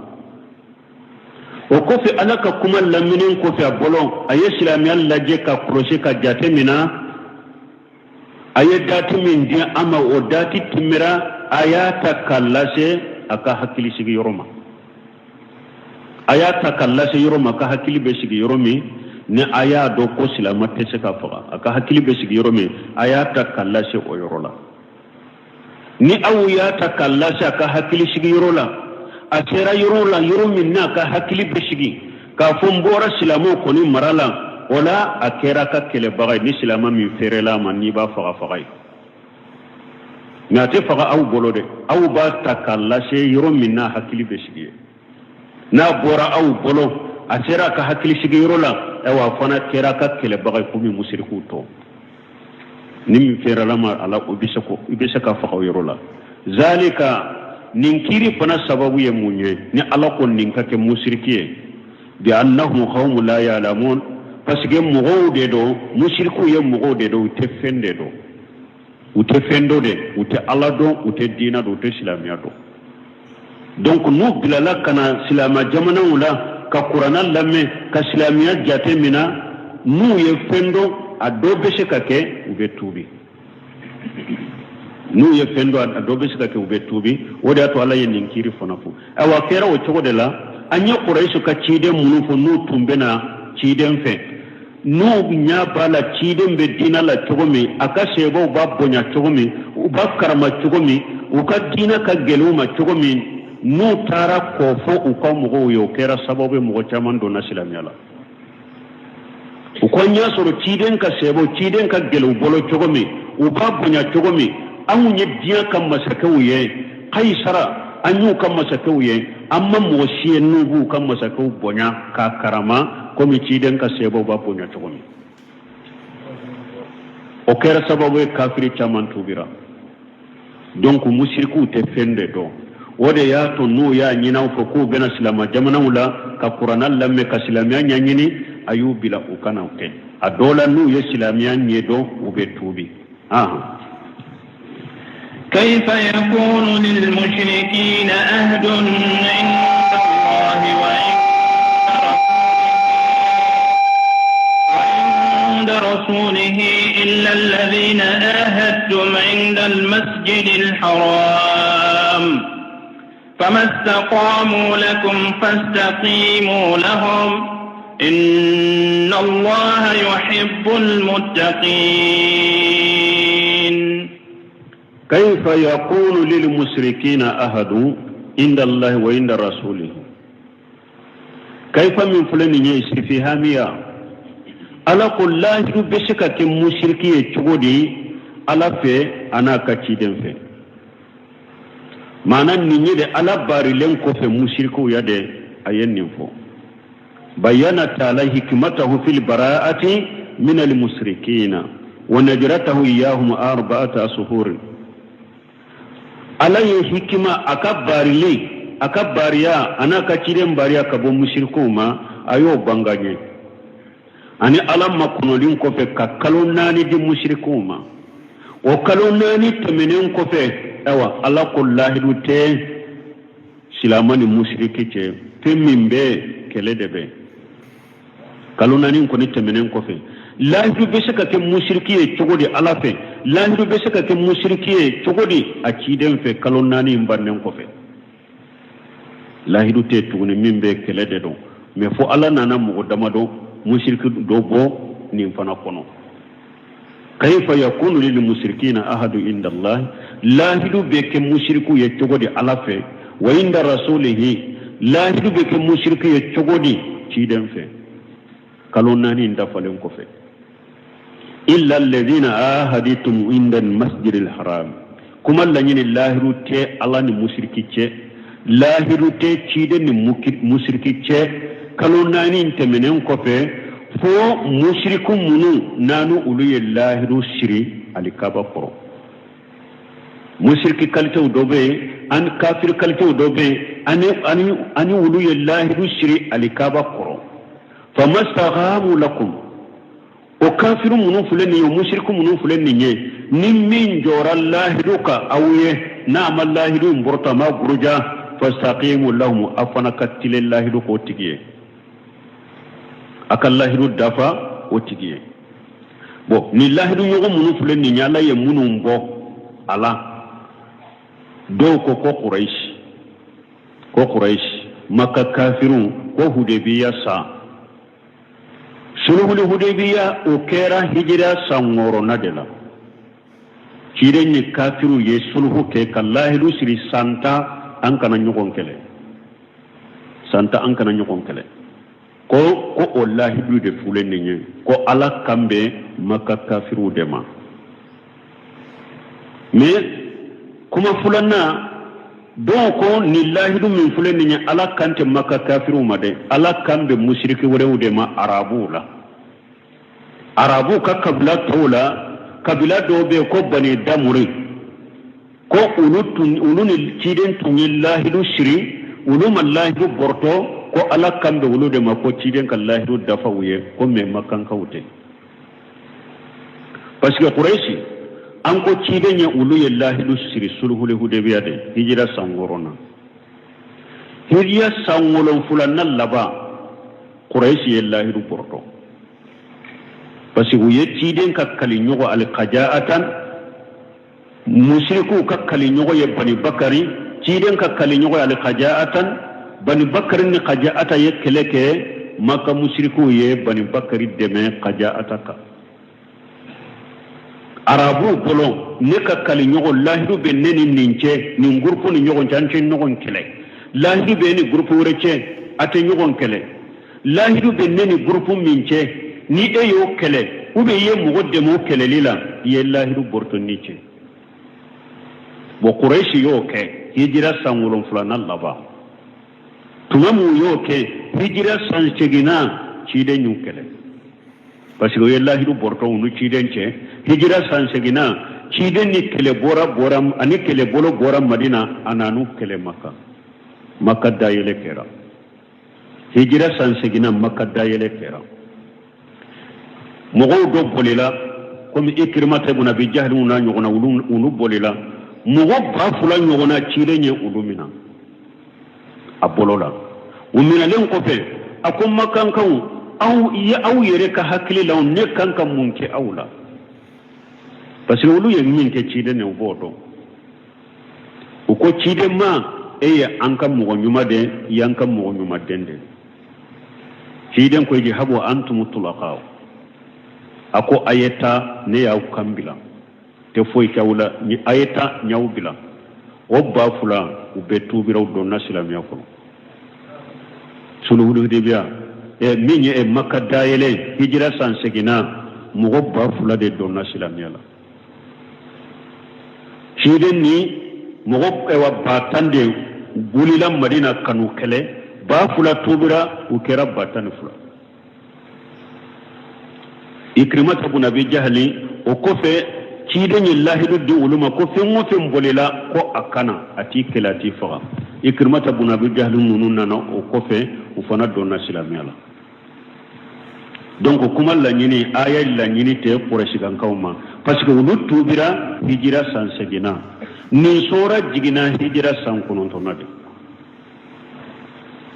O kɔfɛ, Ala ka kuma lamini kɔfɛ a bolo, a ye silamɛya lajɛ ka kɔlɔsi ka jate mina. A ye dati min di a ma, o dati tɛmɛra, a y'a ta k'a lase a ka hakili sigi yɔrɔ ma. A y'a ta k'a lase yɔrɔ ma, ka hakili bɛ sigi yɔrɔ min, ni a y'a dɔn ko silamɛ tɛ se ka faga, a ka hakili bɛ sigi yɔrɔ min, a y'a ta k'a lase o yɔrɔ la. Ni aw y'a ta k'a lase a ka hakili sigi yɔrɔ la, a sera yɔrɔ la, yɔrɔ min n'a ka hakili bɛ sigi k'a fɔ n bɔra silamɛw kɔni mara la, o la a kɛra ka kɛlɛbaga ye. Ni silamɛ min feerela a ma, n'i b'a faga, faga ye, mais a tɛ faga aw bolo dɛ. Aw b'a ta k'a lase yɔrɔ min n'a hakili bɛ sigi ye. N'a bɔra aw bolo, a sera a ka hakili sigi yɔrɔ la, ayiwa, a fana kɛra ka kɛlɛbaga ye komi musirikiw tɔ. Ni min feerela ma a la, o bɛ se ko i bɛ se ka faga o yɔrɔ la. Zalika, nin kiiri fana sababu ye mun ye ni Ala ko nin ka kɛ musiriki ye? Bi annahum qawmun la ya'lamun, parce que mɔgɔw de don, musirikiw ye mɔgɔw de don, u tɛ fɛn de dɔn, u tɛ fɛn dɔn de, u tɛ Ala dɔn, u tɛ diinɛ dɔn, u tɛ silamɛya dɔn. Donc n'u bilala ka na silamɛ jamanaw la ka kuranna lamɛn, ka silamɛya jate mina, n'u ye fɛn dɔn, a dɔ bɛ se ka kɛ u bɛ tuubi. N'u ye fɛn dɔn, a dɔ bɛ se ka kɛ u bɛ tuubi. O de y'a to Ala ye nin kiiri fana fɔ. Ayiwa, a kɛra o cogo de la. An ye Kuraisu ka ciden minnu fɔ, n'u tun bɛ na ciden fɛ, n'u ɲɛ b'a la ciden bɛ diinɛ la cogo min, a ka sebaw b'a bonya cogo min, u b'a karama cogo min, u ka diinɛ ka gɛlɛn u ma cogo min, n'u taara k'o fɔ u ka mɔgɔw ye, o kɛra sababu ye mɔgɔ caman donna silamɛya la. U ko n y'a sɔrɔ ciden ka sebaw, ciden ka gɛlɛn u bolo cogo min, u b'a bonya cogo min, anw ye diɲɛ ka masakɛw ye, Kayisara an y'u ka masakɛw ye, an ma mɔgɔ si ye n'u b'u ka masakɛw bonya k'a karama komi ciden ka sebaw b'a bonya cogo min. O kɛra sababu ye kafiri caman tubira. Donc musirikiw tɛ fɛn de dɔn. O de y'a to n'u y'a ɲini aw fɛ k'u bɛna silama jamanaw la ka kuranna lamɛn ka silamɛya ɲɛɲini, a y'u bila u ka n'o kɛ. A dɔw la n'u ye silamɛya ɲɛdɔn, u bɛ tuubi. كيف يكون للمشركين عهد عند الله وعند رسوله إلا الذين آهدتم عند المسجد الحرام فما استقاموا لكم فاستقيموا لهم إن الله يحب المتقين. كيف يكون للمشركين أهد عند الله وعند رسوله؟ كيف min filɛ nin ye istifihamiya. Ala ko lahidu bɛ se ka kɛ musiriki ye cogo di Ala fɛ a n'a ka ciden fɛ? Maana nin ye de, Ala baarilen kɔfɛ musirikiw ya de, a ye nin fɔ. Bayana taala hikmatahu fil bara'ati min al musrikina wa najratahu iyahum arba'ata ashur. Ala ye hikima a ka baarili, a ka baariya a n'a ka ciden baariya ka bɔ musirikuw ma, a y'o banga ɲɛ. Ani Ala makɔnɔlen kɔfɛ ka kalo 4 di musirikuw ma, o kalo 4 tɛmɛnen kɔfɛ, ayiwa, Ala ko lahidu tɛ silama ni musiriki cɛ, fɛn min bɛ kɛlɛ de bɛ. Kalo 4 kɔni tɛmɛnen kɔfɛ, lahidu bɛ se ka kɛ musiriki ye cogo di Ala fɛ? Lahidu bɛ se ka kɛ musiriki ye cogo di a ciden fɛ? Kalo 4 in bannen kɔfɛ, lahidu tɛ tuguni, min bɛ kɛlɛ de don. Mɛ fo Ala nana mɔgɔ damadɔ musiriki dɔ bɔ nin fana kɔnɔ. Kayfa yakunu lil musrikina ahadu inda Allah, lahidu bɛ kɛ musiriku ye cogo di Ala fɛ? Wa inda rasulihi, lahidu bɛ kɛ musiriku ye cogo di ciden fɛ kalo 4 in dafalen kɔfɛ? Illa alladhina ahaditum inda almasjid alharam. Kuma laɲini, lahidu tɛ Ala ni musiriki cɛ, lahidu tɛ ciden ni musiriki cɛ kalo 4 in tɛmɛnen kɔfɛ, fo musiriku minnu n'anu olu ye lahidu siri alikaba kɔrɔ. Musiriki kalitew dɔ bɛ yen, ani kafiri kalitew dɔ bɛ yen, ani olu ye lahidu siri alikaba kɔrɔ. Famastaqamu lakum, o kafiru minnu filɛ nin ye, o musiriku minnu filɛ nin ye, ni min jɔra lahidu kan aw ye, n'a ma lahidu in bɔrɔtɔ, a ma buruja, fastaqimu lahum, a fana ka tilen lahidu k'o tigi ye, a ka lahidu dafa o tigi ye. Bon, ni lahidu ɲɔgɔn minnu filɛ nin ye, Ala ye minnu bɔ a la, dɔw ko ko Kuraish, ko Kuraish Maka kafiru, ko Hudebiya sa sulhul Hudebiya, o kɛra hijira san 6nan de la. Ciden ni kafiru ye sulhu kɛ ka lahidu siri san 10 an kana ɲɔgɔn kɛlɛ, san 10 an kana ɲɔgɔn kɛlɛ. Ko o lahidu de filɛ nin ye, ko Ala kan bɛ Maka kafiru de ma. Mais kuma filanan, dɔw ko nin lahidu min filɛ nin ye, Ala kan tɛ Maka kafiru ma dɛ, Ala kan bɛ musiriki wɛrɛw de ma arabuw la, arabuw ka kabila tɔw la. Kabila dɔw bɛ yen ko Bani Damuri, ko olu ni ciden tun ye lahidu siri, olu ma lahidu bɔrɔtɔ, ko Ala kan bɛ olu de ma, ko ciden ka lahidu dafa u ye, ko mɛ makankaw tɛ. Parce que Kurɛsi, an ko ciden ye olu ye lahidu siri sulhul Hudebiya de, hijira san 6nan. Hijira san 7nan laban, Kurɛsi ye lahidu bɔrɔtɔ, parce que u ye ciden ka kali ɲɔgɔn alikaja'atan, musirikuw ka kali ɲɔgɔn ye Bani Bakari, ciden ka kali ɲɔgɔn ye alikaja'atan. Bani Bakari ni Kaja'ata ye kɛlɛ kɛ. Maka musirikiw ye Bani Bakari dɛmɛ Kajaata kan. Arabuw bolo, ne ka kali ɲɔgɔn lahidu bɛ ne ni nin cɛ, nin gurupu ni ɲɔgɔn cɛ, an tɛ ɲɔgɔn kɛlɛ. Lahidu bɛ ni gurupu wɛrɛ cɛ, a tɛ ɲɔgɔn kɛlɛ. Lahidu bɛ ne ni gurupu min cɛ, ni e y'o kɛlɛ ou bien i ye mɔgɔ dɛmɛ o kɛlɛli la, i ye lahidu bɔrɔtɔ ni cɛ. Bon, Kurɛsi y'o kɛ hijira san 7nan laban. Tuma min u y'o kɛ hijira san seginnan, ciden y'u kɛlɛ parce que o ye lahidu bɔrɔtɔ u ni ciden cɛ. Hijira san seginnan, ciden ni kɛlɛ bɔra bɔra ani kɛlɛbolo bɔra Madina, a nan'u kɛlɛ Maka. Maka dayɛlɛ kɛra hijira san seginnan, Maka dayɛlɛ kɛra. Mɔgɔw dɔ bolila komi Ikirimata ibn Abi Jahali n'a ɲɔgɔnna, olu bolila. Mɔgɔ 2000 ɲɔgɔnna, ciden ye olu minɛ a bolo la. U minɛlen kɔfɛ, a ko makankaw, aw ye aw yɛrɛ ka hakili la, ne kan ka mun kɛ aw la? Parce que olu ye min kɛ ciden ne, u b'o dɔn. U ko ciden ma, e ye an ka mɔgɔ ɲuman de, i y'an ka mɔgɔ ɲuman den de. Ciden ko ijhabu antum tulaka. A ko a ye taa, ne y'aw kan bila, tɛ foyi k'aw la, a ye taa, n y'aw bila. O 2000, u bɛɛ tuubira, u donna silamɛya kɔnɔ. Sulhul Hudebiya min ye Maka dayɛlɛ hijira san seginna, mɔgɔ 2000 de donna silamɛya la. Ciden ni mɔgɔ ɛwa 10 000 de wulila Madina ka n'u kɛlɛ, 2000 tuubira, u kɛra 12,000. Ikirimata bun Abi Jahali, o kɔfɛ ciden ye lahidu di olu ma ko fɛn o fɛn bolila, ko a kana a t'i kɛlɛ, a t'i faga. Ikirimata bun Abi Jahali ninnu nana o kɔfɛ, u fana donna silamɛya la. Donc kuma laɲini, aya laɲini tɛ kɔrɛsikankaw ma, parce que olu tuubira hijira san seginna. Nin sora jiginna hijira san 9nan de.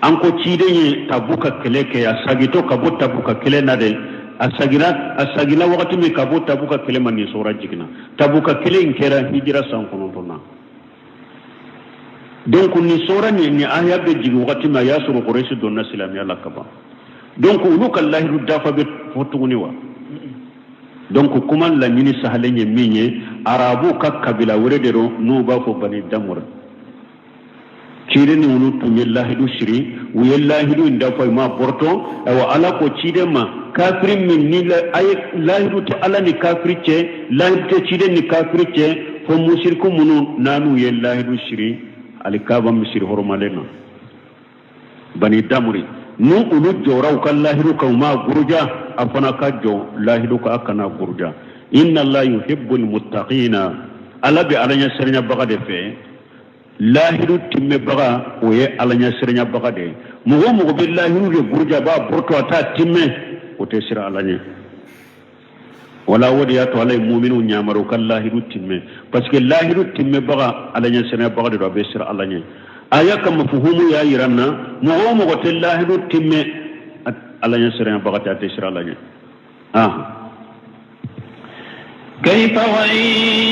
An ko ciden ye Tabuka kɛlɛ kɛ, a sagitɔ ka bɔ Tabuka kɛlɛ na de, a sagira, a sagila wagati min ka bɔ Tabuka kɛlɛ ma, nin sora jiginna. Tabuka kɛlɛ in kɛra hijira san 9nan. Donc nin sora nin aya bɛ jigin wagati min, a y'a sɔrɔ Kurɛsi donna silamɛya la kaban. Donc olu ka lahidu dafa bɛ fɔ tuguni wa? Donc kuma laɲini sahalen ye min ye, arabuw ka kabila wɛrɛ de don n'u b'a fɔ Bani Damura. Ciden ni olu tun ye lahidu siri, u ye lahidu in dafa, u ma bɔrɔtɔ. Ayiwa, Ala ko ciden ma, kafiri min ni a ye lahidu tɛ Ala ni kafiri cɛ, lahidu tɛ ciden ni kafiri cɛ, fo musiriku minnu n'anu ye lahidu siri alikaba misiri hɔrɔmalen na, Bani Damuri, ni olu jɔra u ka lahidu kan, u ma guruja, a fana ka jɔ lahidu kan, a kana guruja. Inna Allah yuhibbul muttaqina. Ala bɛ Ala ɲɛsiranyabaga de fɛ. Lahidu timmɛbaga, o ye Ala ɲɛsiranyabaga de ye. Mɔgɔ o mɔgɔ bɛ lahidu de guruja, b'a bɔrɔtɔ, a t'a timmɛ, o tɛ siran Ala ɲɛ. Wala o de y'a to Ala ye muminiw yamaru u ka lahidu timmɛ, parce que lahidu timmɛbaga, Ala ɲɛsiranyabaga de don, a bɛ siran Ala ɲɛ. Aya ka mafuhumu y'a yira n na, mɔgɔ o mɔgɔ tɛ lahidu timmɛ, Ala ɲɛsiranyabaga tɛ, a tɛ siran Ala ɲɛ. Ah. كيف وإن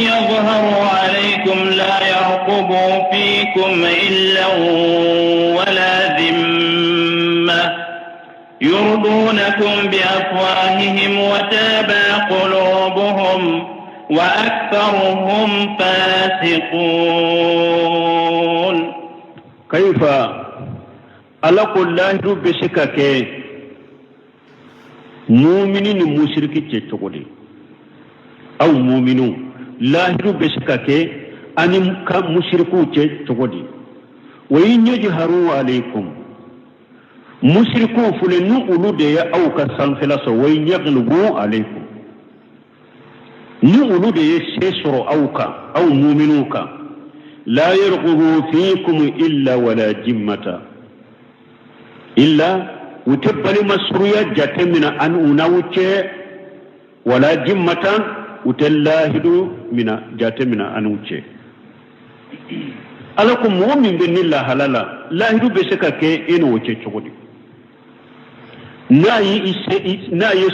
يظهروا عليكم لا يرقبوا فيكم إلا ولا ذمة يرضونكم بأفواههم وتابى قلوبهم وأكثرهم فاسقون. كيف؟ Ala ko lahidu bɛ se ka kɛ mumini ni musiriki cɛ cogo di? Aw muminu, lahidu bɛ se ka kɛ ani ka musirikiw cɛ cogo di? Wa in yajharu alaykum, musirikiw filɛ ni olu de ye aw ka sanfɛla sɔrɔ, wa in yaghlibu alaykum, ni olu de ye se sɔrɔ aw kan, aw muminuw kan, la yarqubu fikum illa wala jimmata, illa u tɛ balima surunya jate mina ani u n'aw cɛ, wala jimmata, u tɛ lahidu mina jate mina ani u cɛ. Ala ko mɔgɔ min bɛ ni lahala la, lahidu bɛ se ka kɛ e n'o cɛ cogo di? N'a ye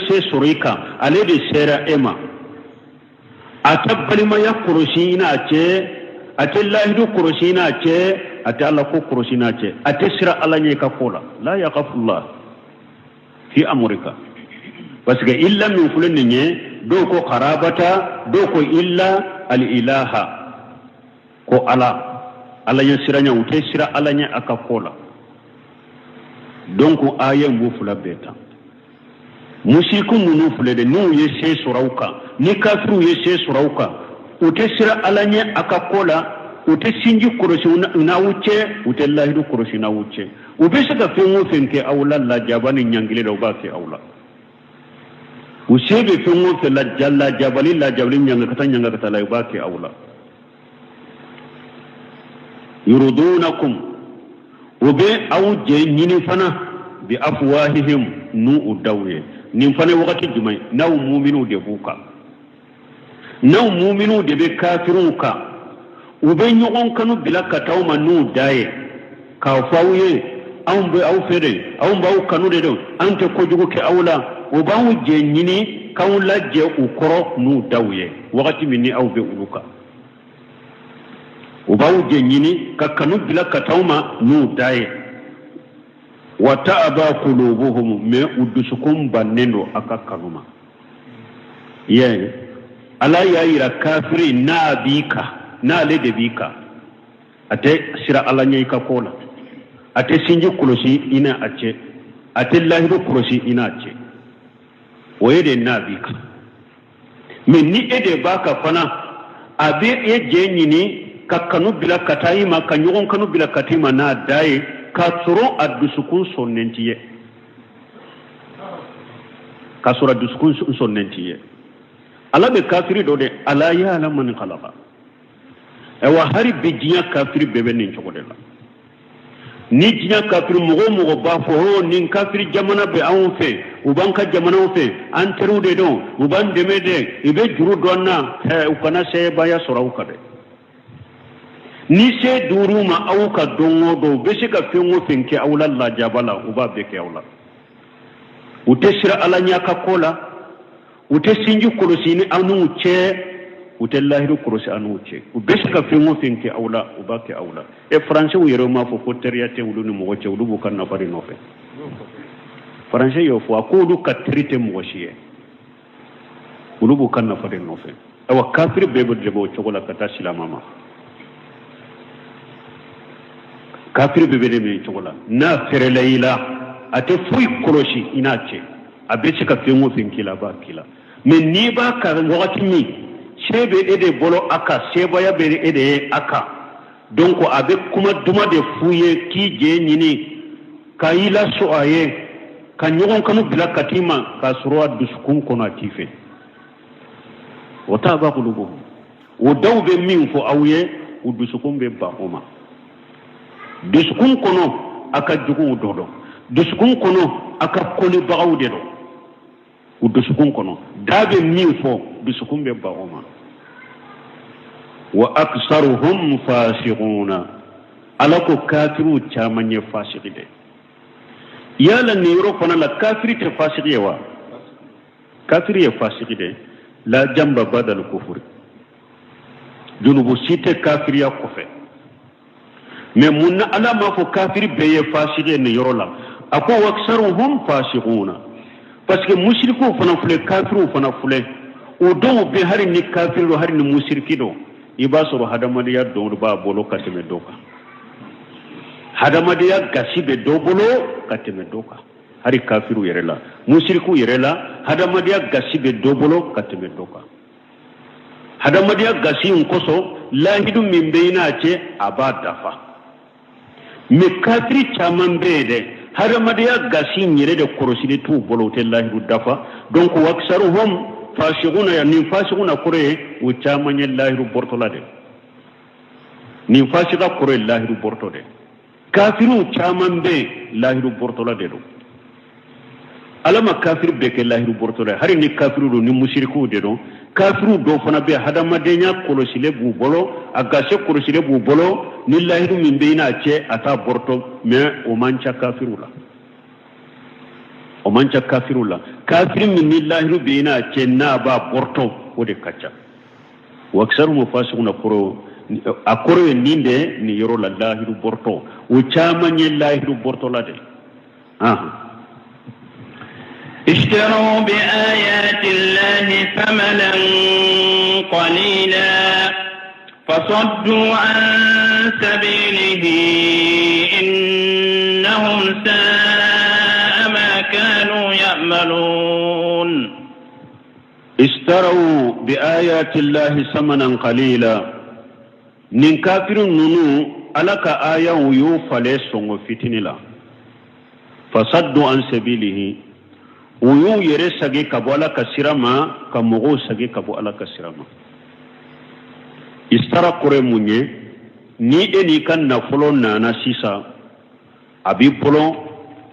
se sɔrɔ i kan, ale de sera e ma, a tɛ balimaya kɔlɔsi i n'a cɛ, a tɛ lahidu kɔlɔsi i n'a cɛ, a tɛ Ala ko kɔlɔsi i n'a cɛ, a tɛ siran Ala ɲɛ i ka ko la, la yakhafullah. Fi amrika, parce que illa min filɛ nin ye, dɔw ko karabata, dɔw ko illa al ilaha, ko ala, ala ɲɛ siranya, u tɛ siran ala ɲɛ a ka ko la. Donc aya in b'u fila bɛɛ ta. Musiriku ninnu filɛ dɛ, n'u ye se sɔrɔ aw kan, ni kafiriw ye se sɔrɔ aw kan, u tɛ siran ala ɲɛ a ka ko la, u tɛ sinji kɔlɔsi n'aw cɛ, u tɛ lahidu kɔlɔsi n'aw cɛ. U bɛ se ka fɛn o fɛn kɛ aw la lajaba ni ɲangili la, u b'a kɛ aw la. U se bɛ fɛn o fɛn la lajabali, lajabali, ɲangakata, ɲangakata la, u b'a kɛ aw la. Yurudunakum, u bɛ aw jɛ ɲini fana, bi afwahihim, n'u u daw ye. Nin fana ye wagati jumɛn? N'aw muminiw de b'u kan, n'aw muminiw de bɛ kafiriw kan, u bɛ ɲɔgɔn kanu bila ka taa aw ma n'u da ye, k'a fɔ aw ye: anw bɛ aw fɛ de, anw b'aw kanu de don, an tɛ kojugu kɛ aw la. U b'anw jɛ ɲini k'anw lajɛ u kɔrɔ n'u daw ye, wagati min ni aw bɛ olu kan. U b'aw jɛ ɲini ka kanu bila ka taa aw ma n'u da ye. Wa ta'aba qulubuhum, mais u dusukun bannen don a ka kanu ma. Ye ala y'a yira kafiri n'a b'i kan, n'ale de b'i kan, a tɛ siran ala ɲɛ i ka ko la, a tɛ sinji kɔlɔsi i n'a a cɛ, a tɛ lahidu kɔlɔsi i n'a cɛ. O ye de n'a b'i kan. Mais ni e de b'a kan fana, a bɛ e jɛ ɲini ka kanu bila ka taa i ma, ka ɲɔgɔn kanu bila ka taa i ma n'a da ye, k'a sɔrɔ a dusukun sɔnnen t'i ye, k'a sɔrɔ a dusukun sɔnnen t'i ye. Ala bɛ kafiri dɔn dɛ, ala ya'lamu man khalaqa. Ayiwa, hali bi diɲɛ kafiri bɛɛ bɛ nin cogo de la. Ni diɲɛ kafiri mɔgɔ o mɔgɔ b'a fɔ o nin kafiri jamana bɛ anw fɛ, u b'an ka jamanaw fɛ, an teriw de don, u b'an dɛmɛ dɛ, i bɛ juru don an na, u kana sebaaya sɔrɔ aw kan dɛ. Ni se dir'u ma aw kan don o don, u bɛ se ka fɛn o fɛn kɛ aw la lajaba la, u b'a bɛɛ kɛ aw la. U tɛ siran ala ɲɛ ka ko la, u tɛ sinji kɔlɔsi ni aw n'u cɛ, u tɛ lahidu kɔlɔsi aw n'u cɛ. U bɛ se ka fɛn o fɛn kɛ aw la, u b'a kɛ aw la. E faransɛw yɛrɛ m'a fɔ ko teriya tɛ olu ni mɔgɔ cɛ, olu b'u ka nafa de nɔfɛ. Faransɛ y'o fɔ, a ko olu ka teri tɛ mɔgɔ si ye, olu b'u ka nafa de nɔfɛ. Ayiwa, kafiri bɛɛ bɛ dɛmɛ o cogo la ka taa silama ma. Kafiri bɛɛ bɛ dɛmɛ o cogo la. N'a fɛrɛla i la, a tɛ foyi kɔlɔsi i n'a cɛ, a bɛ se ka fɛn o fɛn k'i la, a b'a k'i la. Mais n'i b'a kan wagati min, se bɛ e de bolo a kan, sebaaya bɛ e de ye a kan, donc a bɛ kuma duman de f'u ye k'i jɛ ɲini ka i lasɔn a ye, ka ɲɔgɔn kanu bila ka t'i ma, k'a sɔrɔ a dusukun kɔnɔ a t'i fɛ. Wa ta'aba qulubuhum, o daw bɛ min fɔ aw ye, u dusukun bɛ ban o ma. Dusukun kɔnɔ a ka juguw dɔ dɔn, dusukun kɔnɔ a ka kɔnibagaw de dɔn. U dusukun kɔnɔ da bɛ min fɔ, dusukun bɛ ban o ma. Wa aksaruhum fasiquna, ala ko kafiriw caman ye fasigi de. Yala nin yɔrɔ fana la, kafiri tɛ fasigi ye wa? Kafiri ye fasigi de. La janba badal kufuri, junubu si tɛ kafiriya kɔfɛ. Mais mun na ala m'a fɔ kafiri bɛɛ ye fasigi ye nin yɔrɔ la? A ko waksaruhum fasiquna, parce que musirikiw fana filɛ, kafiriw fana filɛ. O dɔw bɛ, hali ni kafiri don, hali ni musiriki don, i b'a sɔrɔ hadamadenya dɔ b'a bolo ka tɛmɛ dɔ kan. Hadamadenya gasi bɛ dɔ bolo ka tɛmɛ dɔ kan. Hali kafiriw yɛrɛ la, musirikiw yɛrɛ la, hadamadenya gasi bɛ dɔ bolo ka tɛmɛ dɔ kan. Hadamadenya gasi in kosɔn, lahidu min bɛ i n'a cɛ, a b'a dafa. Mais kafiri caman bɛ yen dɛ, hadamadenya gasi in yɛrɛ de kɔlɔsili t'u bolo, u tɛ lahidu dafa. Donc waksaruhum fasiquna ya, nin fasiquna kɔrɔ ye u caman ye lahidu bɔrɔtɔla de. Nin fasika kɔrɔ ye lahidu bɔrɔtɔ de. Kafiriw caman bɛ yen, lahidu bɔrɔtɔla de don. Ala ma kafiri bɛɛ kɛ lahidu bɔrɔtɔla ye, hali ni kafiriw don, ni musirikiw de don. Kafiriw dɔw fana bɛ yen, hadamadenya kɔlɔsilen b'u bolo, a gase kɔlɔsilen b'u bolo, ni lahidu min bɛ i n'a cɛ, a t'a bɔrɔtɔ. Mais o man ca kafiriw la, o man ca kafiriw la. Kafiri min ni lahidu bɛ i n'a cɛ, n'a b'a bɔrɔtɔ, o de ka ca. Waksaruhum fasiquna kɔrɔ, a kɔrɔ ye nin de nin yɔrɔ la, lahidu bɔrɔtɔ. O caman ye lahidu bɔrɔtɔla de. اشتروا بآيات الله ثمنا قليلا فصدوا عن سبيله إنهم ساء ما كانوا يعملون. اشتروا بآيات الله ثمنا قليلا. Nin kafiri ninnu, Ala ka ayaw y'u falen sɔngɔ fitini la. Fasaddu an sabilihi, u y'u yɛrɛ sagi ka bɔ Ala ka sira ma, ka mɔgɔw sagi ka bɔ Ala ka sira ma. Istara kɔrɔ ye mun ye? Ni e n'i ka nafolo nana sisan, a b'i bolo,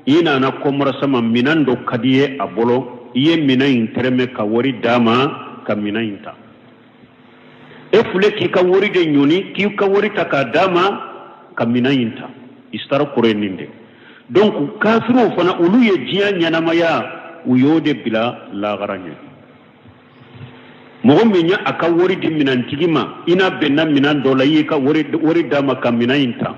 i nana commerçant ma, minan dɔ ka di ye a bolo, i ye minan in tɛrɛmɛ ka wari d'a ma ka minan in ta. E filɛ k'i ka wari de ɲɔni, k'i ka wari ta k'a d'a ma ka minan in ta. Istara kɔrɔ ye nin de. Donc kafiriw fana, olu ye diɲɛ ɲɛnamaya, u y'o de bila lahara ɲɛ. Mɔgɔ min ye a ka wari di minɛntigi ma, i n'a bɛnna minɛn dɔ la, i y'i ka wari d'a ma ka minɛn in ta,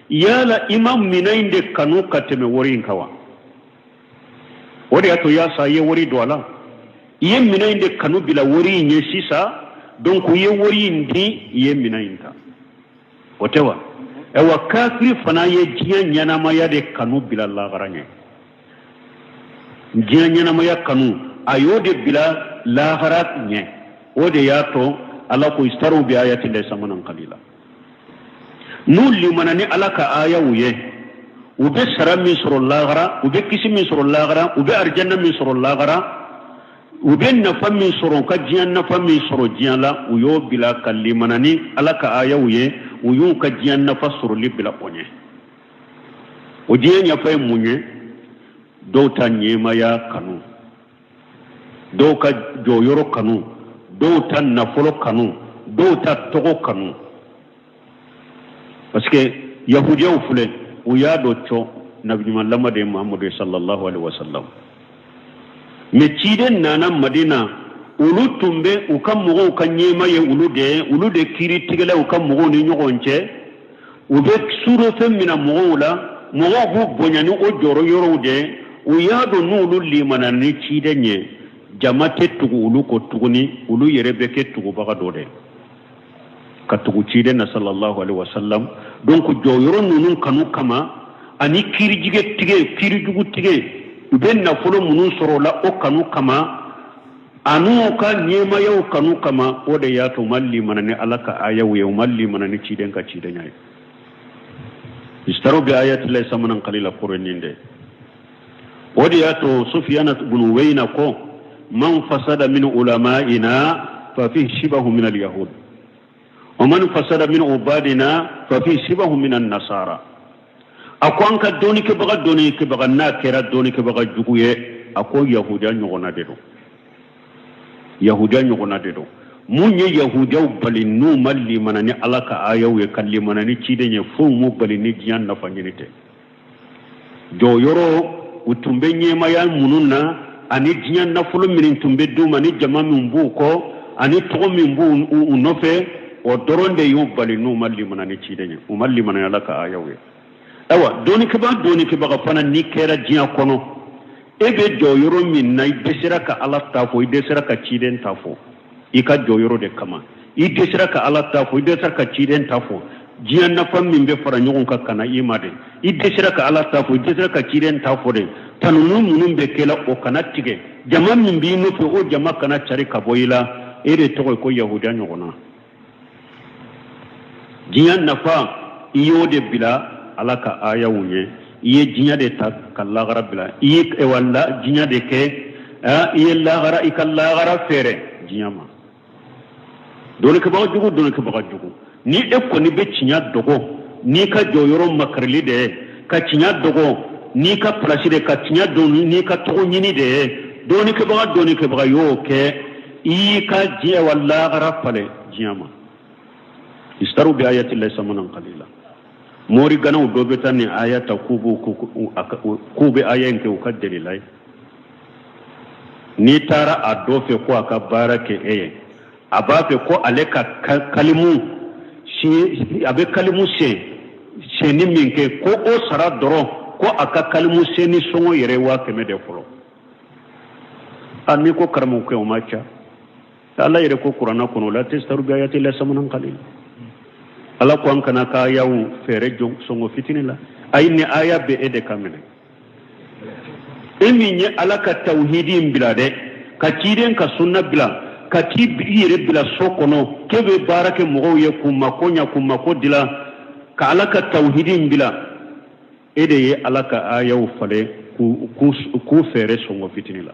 yala i ma minɛn in de kanu ka tɛmɛ wari in kan wa? O de y'a to yaasa i ye wari don a la, i ye minɛn in de kanu bila wari in ye sisan. Donc i ye wari in di, i ye minɛn in ta, o tɛ wa? Ayiwa, kafiri fana ye diɲɛ ɲɛnamaya de kanu bila lahara ɲɛ. Diɲɛ ɲɛnamaya kanu, a y'o de bila lahara ɲɛ. O de y'a to Ala ko istaru bi ayati lahi samanan qalila. N'u limana ni Ala ka ayaw ye, u bɛ sara min sɔrɔ lahara, u bɛ kisi min sɔrɔ lahara, u bɛ arijanna min sɔrɔ lahara, u bɛ nafa min sɔrɔ, u ka diɲɛ nafa min sɔrɔ diɲɛ la, u y'o bila ka limana ni Ala ka ayaw ye, u y'u ka diɲɛ nafa sɔrɔli bila o ɲɛ. O diɲɛ nafa ye mun ye? Dɔw ta ɲɛmaya kanu, dɔw ka jɔyɔrɔ kanu, dɔw ta nafolo kanu, dɔw ta tɔgɔ kanu. Parce que yahudiyaw filɛ, u y'a dɔn cɔ nabiɲuman lama de ye Muhamadu sallallahu alaihi wasallam. Mais ciden nana Madina, olu tun bɛ u ka mɔgɔw ka ɲɛma ye, olu de ye, olu de kiiri tigɛla u ka mɔgɔw ni ɲɔgɔn cɛ. U bɛ surofɛn minɛ mɔgɔw la, mɔgɔw b'u bonya ni o jɔyɔrɔ yɔrɔw de ye. U y'a dɔn n'olu limana ni ciden ye, jama tɛ tugu olu kɔ tuguni, olu yɛrɛ bɛ kɛ tugubaga dɔ de ka tugu ciden na sallallahu alaihi wasallam. Donc jɔyɔrɔ ninnu kanu kama ani kiirijigɛ tigɛ, kiirijugu tigɛ, u bɛ nafolo minnu sɔrɔ o la, o kanu kama, an'u ka ɲɛmayaw kanu kama, o de y'a to u ma limana ni Ala ka ayaw ye, u ma limana ni ciden ka cidenya ye. Istaru bi ayati lahi samanan qalila kɔrɔ nin de. O de y'a to Sufiyana bunu Weyina ko man fasada min ulama'ina fa fihi shibahu min al-yahud wa man fasada min ubadina fa fihi shibahu min an-nasara. A ko an ka dɔnnikɛbaga, dɔnnikɛbaga n'a kɛra dɔnnikɛbaga jugu ye, a ko yahudiya ɲɔgɔnna de don, yahudiya ɲɔgɔnna de don. Mun ye yahudiyaw bali n'u ma limana ni Ala ka ayaw ye, ka limana ni ciden ye? Foyi m'u bali ni diɲɛ nafa ɲini tɛ. Jɔyɔrɔ u tun bɛ ɲɛmaya minnu na, ani diɲɛ nafolo minnu tun bɛ d'u ma, ni jama min b'u kɔ, ani tɔgɔ min b'u u nɔfɛ, o dɔrɔn de y'u bali n'u ma limana ni ciden ye, u ma limana Ala ka ayaw ye. Ayiwa, dɔnnikɛbaga, dɔnnikɛbaga fana n'i kɛra diɲɛ kɔnɔ, e bɛ jɔyɔrɔ min na, i dɛsɛra ka Ala ta fɔ, i dɛsɛra ka ciden ta fɔ i ka jɔyɔrɔ de kama, i dɛsɛra ka Ala ta fɔ, i dɛsɛra ka ciden ta fɔ, diɲɛ nafa min bɛ fara ɲɔgɔn kan ka na i ma de, i dɛsɛra ka Ala ta fɔ, i dɛsɛra ka ciden ta fɔ de, tanuni minnu bɛ kɛla, o kana tigɛ, jama min b'i nɔfɛ, o jama kana cari ka bɔ i la, e de tɔgɔ ye ko yahudiya ɲɔgɔnna. Diɲɛ nafa, i y'o de bila Ala ka ayaw ɲɛ, i ye diɲɛ de ta ka lagara bila, i ye wala diɲɛ de kɛ, i ye lagara, i ka lagara feere diɲɛ ma. Dɔnnikɛbaga jugu, dɔnnikɛbaga jugu, ni e kɔni bɛ tiɲɛ dogo n'i ka jɔyɔrɔ makarili de ye, ka tiɲɛ dogo n'i ka pilasi de, ka tiɲɛ don n'i ka tɔgɔ ɲini de ye, dɔnnikɛbaga, dɔnnikɛbaga y'o kɛ, i y'i ka diɲɛ wa lagara falen diɲɛ ma. Istaru bi ayati lahi samanan qalila. Mori ganaw dɔ bɛ taa nin aya ta k'u b'u k'u bɛ aya in kɛ u ka delila ye. N'i taara a dɔ fɛ ko a ka baara kɛ e ye, a b'a fɛ ko ale ka kalimu, a bɛ kalimu sen senni min kɛ, ko o sara dɔrɔn, ko a ka kalimu senni sɔngɔ yɛrɛ ye 100,000 de fɔlɔ. A n'i ko karamɔgɔkɛ, o ma ca. Ala yɛrɛ ko kuranna kɔnɔ: la tastaru bi ayati la samanan qalila. Ala ko an kana ka ayaw feere sɔngɔ fitini la. Ayi, ni aya bɛ e de ka minɛ, e min ye Ala ka tawhidi in bila dɛ, ka ciden ka sunna bila, ka t'i i yɛrɛ bila so kɔnɔ k'e bɛ baara kɛ mɔgɔw ye k'u mako ɲa, k'u mako dila, ka Ala ka tawhidi in bila, e de ye Ala ka ayaw falen k'u feere sɔngɔ fitini la.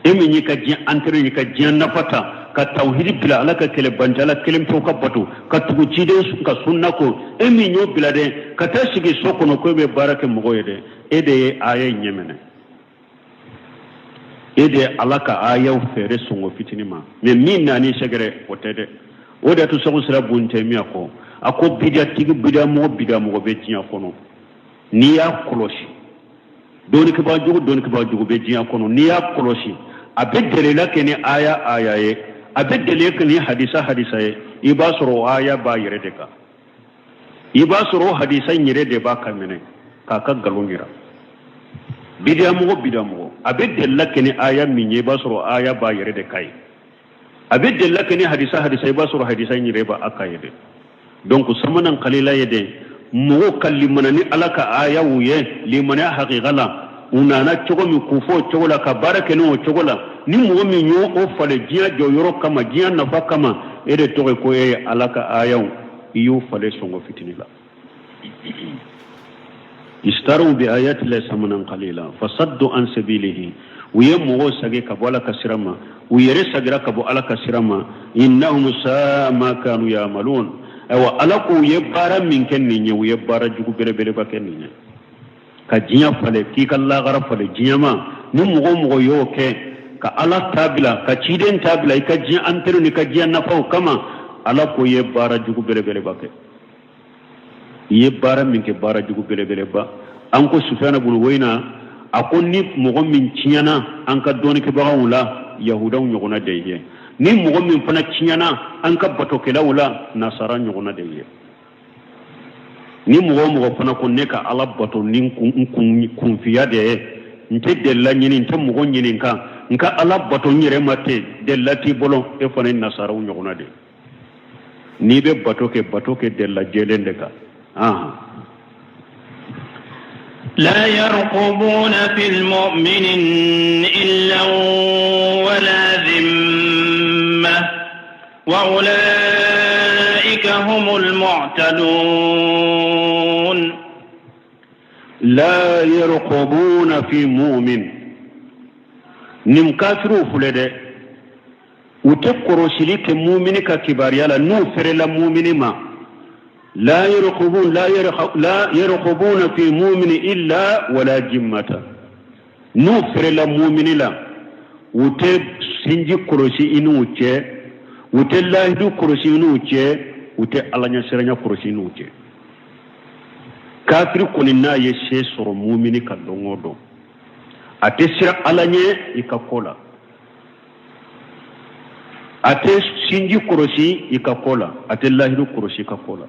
E min y'i ka diɲɛ intérêt, y'i ka diɲɛ nafa ta ka tawhidi bila, Ala ka kɛlɛbanta, Ala kelen pewu ka bato, ka tugu ciden ka sunna kɔ, e min y'o bila dɛ, ka taa sigi so kɔnɔ ko e bɛ baara kɛ mɔgɔw ye dɛ, e de ye aya in ɲɛminɛ, e de ye Ala ka ayaw feere sɔngɔ fitini ma. Mais min nan'i sɛgɛrɛ, o tɛ dɛ. O de y'a to Sɛku Sira bun Tɛmiya ko, a ko bidiyatigi, bidiyamɔgɔ, bidiyamɔgɔ bɛ diɲɛ kɔnɔ, n'i y'a kɔlɔsi, dɔnnikɛbaa jugu, dɔnnikɛbaa jugu bɛ diɲɛ kɔnɔ, n'i y'a kɔlɔsi, a bɛ delila kɛ ni aya aya ye, a bɛ delila kɛ ni hadisa hadisa ye, i b'a sɔrɔ o aya b'a yɛrɛ de kan, i b'a sɔrɔ o hadisa in yɛrɛ de b'a ka minɛ k'a ka nkalon yira. Bidiyamɔgɔ, bidiyamɔgɔ, a bɛ delila kɛ ni aya min ye, i b'a sɔrɔ aya b'a yɛrɛ de kan ye. A bɛ delila kɛ ni hadisa hadisa, i b'a sɔrɔ hadisa in yɛrɛ b'a kan ye dɛ. Donc samanan kalila ye dɛ, mɔgɔw ka limana ni Ala ka ayaw ye, limaniya hakika la, u nana cogo min k'u fɔ o cogo la, ka baara kɛ ni o cogo la. Ni mɔgɔ min y'o o falen diɲɛ jɔyɔrɔ kama, diɲɛ nafa kama, e de tɔgɔ ye ko e ye Ala ka ayaw, i y'o falen sɔngɔ fitinin la. Istaraw bi ayati la samanan qalila fasaddu an sabilihi. U ye mɔgɔw sagi ka bɔ Ala ka sira ma, u yɛrɛ sagira ka bɔ Ala ka sira ma. Innahum saa ma kanu yamalun. Ayiwa, Ala ko u ye baara min kɛ nin ye, u ye baara jugu belebeleba kɛ nin ye, ka diɲɛ falen k'i ka lagara falen diɲɛ ma. Ni mɔgɔ o mɔgɔ y'o kɛ, ka Ala ta bila, ka ciden ta bila, i ka diɲɛ intérêt n'i ka diɲɛ nafaw kama, Ala ko i ye baara jugu belebeleba kɛ. I ye baara min kɛ, baara jugu belebeleba. An ko Sufiyana bun Woyina, a ko ni mɔgɔ min tiɲɛna an ka dɔnnikɛbagaw la, yahudaw ɲɔgɔnna de ye. Ni mɔgɔ min fana tiɲɛna an ka batokɛlaw la, nasara ɲɔgɔnna de ye. Ni mɔgɔ o mɔgɔ fana ko ne ka Ala bato ni n kunfiya de ye, n tɛ delila ɲini, n tɛ mɔgɔ ɲininka, n ka Ala bato n yɛrɛ ma ten, delila t'i bolo, e fana ye nasaraw ɲɔgɔnna de ye. N'i bɛ bato kɛ, bato kɛ delila jɛlen de kan. لا يرقبون في المؤمن إلا ولا ذمة وأولئك هم المعتدون. لا يرقبون في مؤمن. Nin kafiriw filɛ dɛ, u tɛ kɔrɔsili kɛ mumini ka kibaruya la n'u fɛrɛla mumini ma. La yarqubun, la yarqubuna fi mumini illa wala jimmata. N'u fɛrɛla mumini la, u tɛ sinji kɔlɔsi i n'u cɛ, u tɛ lahidu kɔlɔsi i n'u cɛ, u tɛ Ala ɲɛsiranya kɔlɔsi i n'u cɛ. Kafiri kɔni, n'a ye se sɔrɔ mumini ka don o don, a tɛ siran Ala ɲɛ i ka ko la, a tɛ sinji kɔlɔsi i ka ko la, a tɛ lahidu kɔlɔsi i ka ko la.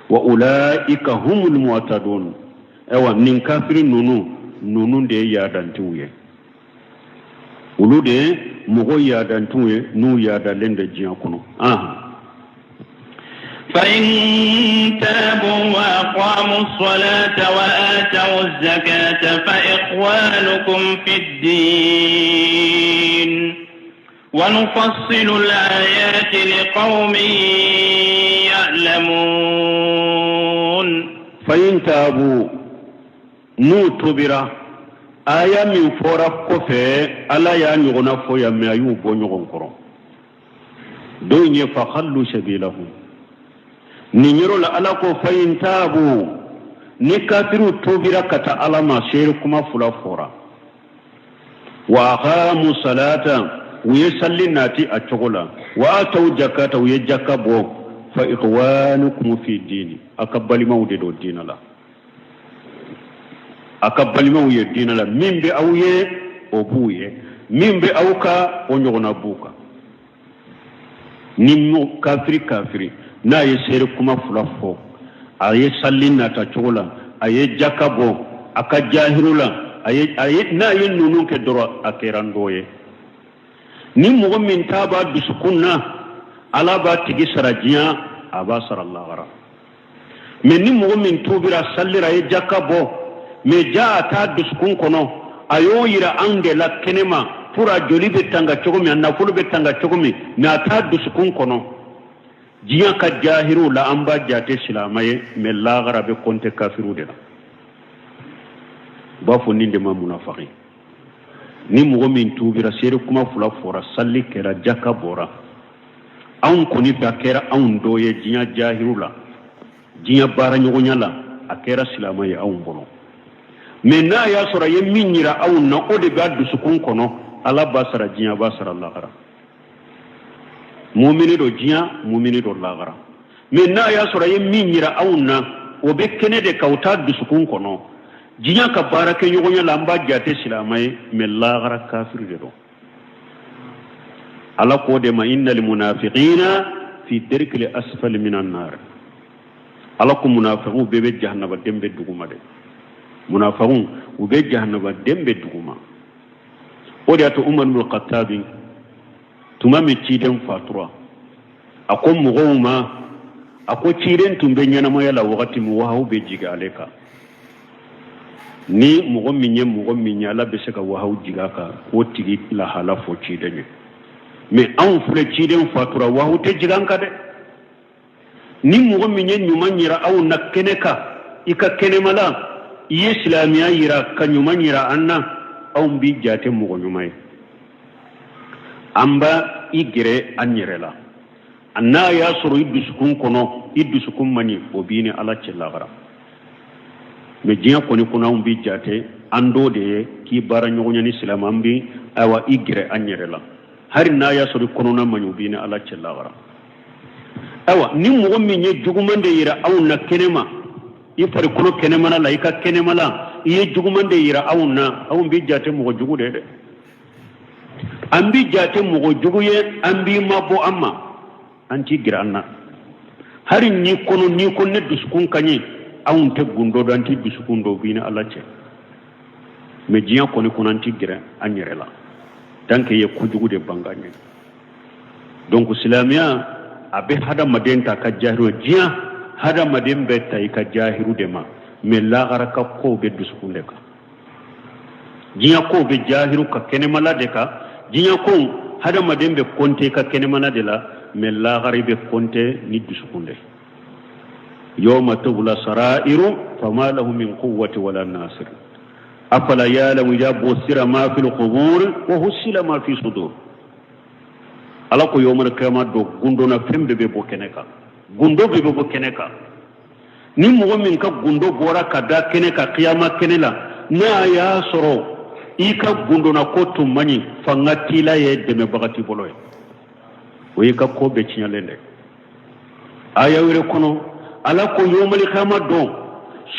Wa ulaika humul mu'tadun. Ayiwa, nin kafiri ninnu de ye yaadantiw ye, olu de ye mɔgɔ yaadantiw ye, n'u yaadalen de diɲɛ kɔnɔ. فإن تابوا وأقاموا الصلاة وآتوا الزكاة فإخوانكم في الدين ونفصل الآيات لقوم يعلمون. فإن تابوا، n'u tubira, aya min fɔra kɔfɛ, Ala y'a ɲɔgɔnna fɔ yan, mais a y'u bɔ ɲɔgɔn kɔrɔ. Dɔw ye fakhallu sabilahum. Nin yɔrɔ la, Ala ko فإن تابوا, ni kafiriw tubira ka taa Ala ma, seere kuma fila fɔra, وأقاموا الصلاة, u ye salli nati a cogo la, وآتوا الزكاة, u ye jaka bɔ, فإخوانكم في الدين, a ka balimaw de don diinɛ la, a ka balimaw ye diinɛ la. Min bɛ aw ye, o b'u ye, min bɛ aw ka, o ɲɔgɔnna b'u kan. Ni kafiri kafiri n'a ye seere kuma fila fɔ, a ye salli nata cogo la, a ye jaka bɔ a ka jahiru la, a ye a ye n'a ye ninnu kɛ dɔrɔn, a kɛra n dɔ ye. Ni mɔgɔ min ta b'a dusukun na, Ala b'a tigi sara diɲɛ, a b'a sara lahara. Mais ni mɔgɔ min tubira, salira, ye jaka bɔ, mais ja a t'a dusukun kɔnɔ, a y'o yira an de la kɛnɛma pour a joli bɛ tanga cogo min, a nafolo bɛ tanga cogo min, mais a t'a dusukun kɔnɔ, diɲɛ ka jahiriw la, an b'a jate silama ye, mais lahara bɛ kɔnte kafiriw de la. U b'a fɔ nin de ma munafaki. Ni mɔgɔ min tubira, seere kuma fila fɔra, sali kɛra, jaka bɔra, anw kɔni fɛ a kɛra anw dɔ ye diɲɛ jahiru la, diɲɛ baaraɲɔgɔnya la, a kɛra silama ye anw bolo. Mais n'a y'a sɔrɔ a ye min yira anw na, o de b'a dusukun kɔnɔ, Ala b'a sara diɲɛ, a b'a sara lahara. Mumini don diɲɛ, mumini don lahara. Mais n'a y'a sɔrɔ a ye min yira anw na, o bɛ kɛnɛ de kan, o t'a dusukun kɔnɔ, diɲɛ ka baara kɛ ɲɔgɔnya la, an b'a jate silama ye, mais lahara kafiri de don. Ala k'o de ma innal munafiqina fi derkil asfali minan nar. Ala ko munafiqu bɛɛ bɛ jahanaba den bɛ duguma dɛ. Munafiqu u bɛ jahanaba den bɛ duguma. O de y'a to Umar ibn Khattabi, tuma min ciden fatura, a ko mɔgɔw ma, a ko ciden tun bɛ ɲɛnamaya la wagati min, wahawu bɛ jigin ale kan. Ni mɔgɔ min ye mɔgɔ min ye, Ala bɛ se ka wahawu jigin a kan k'o tigi lahala fɔ ciden ye. Mais anw filɛ, ciden fatura, wahawu tɛ jigin an kan dɛ. Ni mɔgɔ min ye ɲuman yira aw na kɛnɛ kan, i ka kɛnɛmala, i ye silamɛya yira ka ɲuman yira an na, anw b'i jate mɔgɔ ɲuman ye, an b'a i gɛrɛ an yɛrɛ la. N'a y'a sɔrɔ i dusukun kɔnɔ, i dusukun man ɲi, o b'i ni Ala cɛ lahara. Mais diɲɛ kɔni kɔnɔ, anw b'i jate an dɔ de ye k'i baara ɲɔgɔnya ni silamɛ, an bi ayiwa i gɛrɛ an yɛrɛ la, hali n'a y'a sɔrɔ i kɔnɔna man ɲi, o b'i ni Ala cɛ lahara. Ayiwa, ni mɔgɔ min ye juguman de yira anw na kɛnɛma, i farikolo kɛnɛmana la, i ka kɛnɛma la, i ye juguman de yira anw na, anw b'i jate mɔgɔ jugu de ye dɛ. An b'i jate mɔgɔ jugu ye, an b'i mabɔ an ma, an t'i gɛrɛ an na. Hali n'i kɔnɔ n'i ko ne dusukun ka ɲi, anw tɛ gundo dɔn, an t'i dusukun dɔn, o b'i ni Ala cɛ. Mais diɲɛ kɔni kɔnɔ, an t'i gɛrɛ an yɛrɛ la tant que i ye kojugu de bange an ye. Donc silamɛya a bɛ hadamaden ta ka jahiru. Diɲɛ hadamaden bɛ ta i ka jahiru de ma, mais lahara ka kow bɛ dusukun de kan. Diɲɛ kow bɛ jahiru ka kɛnɛmala de kan. Diɲɛ kow, hadamaden bɛ kɔnte ka kɛnɛmala de la, mais lahara i bɛ kɔnte ni dusukun de. Yawma tubla sarairu fama lahu min quwwati wala nasir afala ya'lamu idha bu'thira ma fil qubur wa husila ma fi sudur. Ala ko yawmal qiyama don, gundona fɛn bɛɛ bɛ bɔ kɛnɛ kan, gundo bɛɛ bɛ bɔ kɛnɛ kan. Ni mɔgɔ min ka gundo bɔra ka da kɛnɛ kan kiyama kɛnɛ la, n'a y'a sɔrɔ i ka gundona ko tun man ɲi, fanga t'i la ye, dɛmɛbaga t'i bolo ye, o y'i ka ko bɛɛ tiɲɛlen dɛ. Aya wɛrɛ kɔnɔ, Ala ko yawmal qiyama don,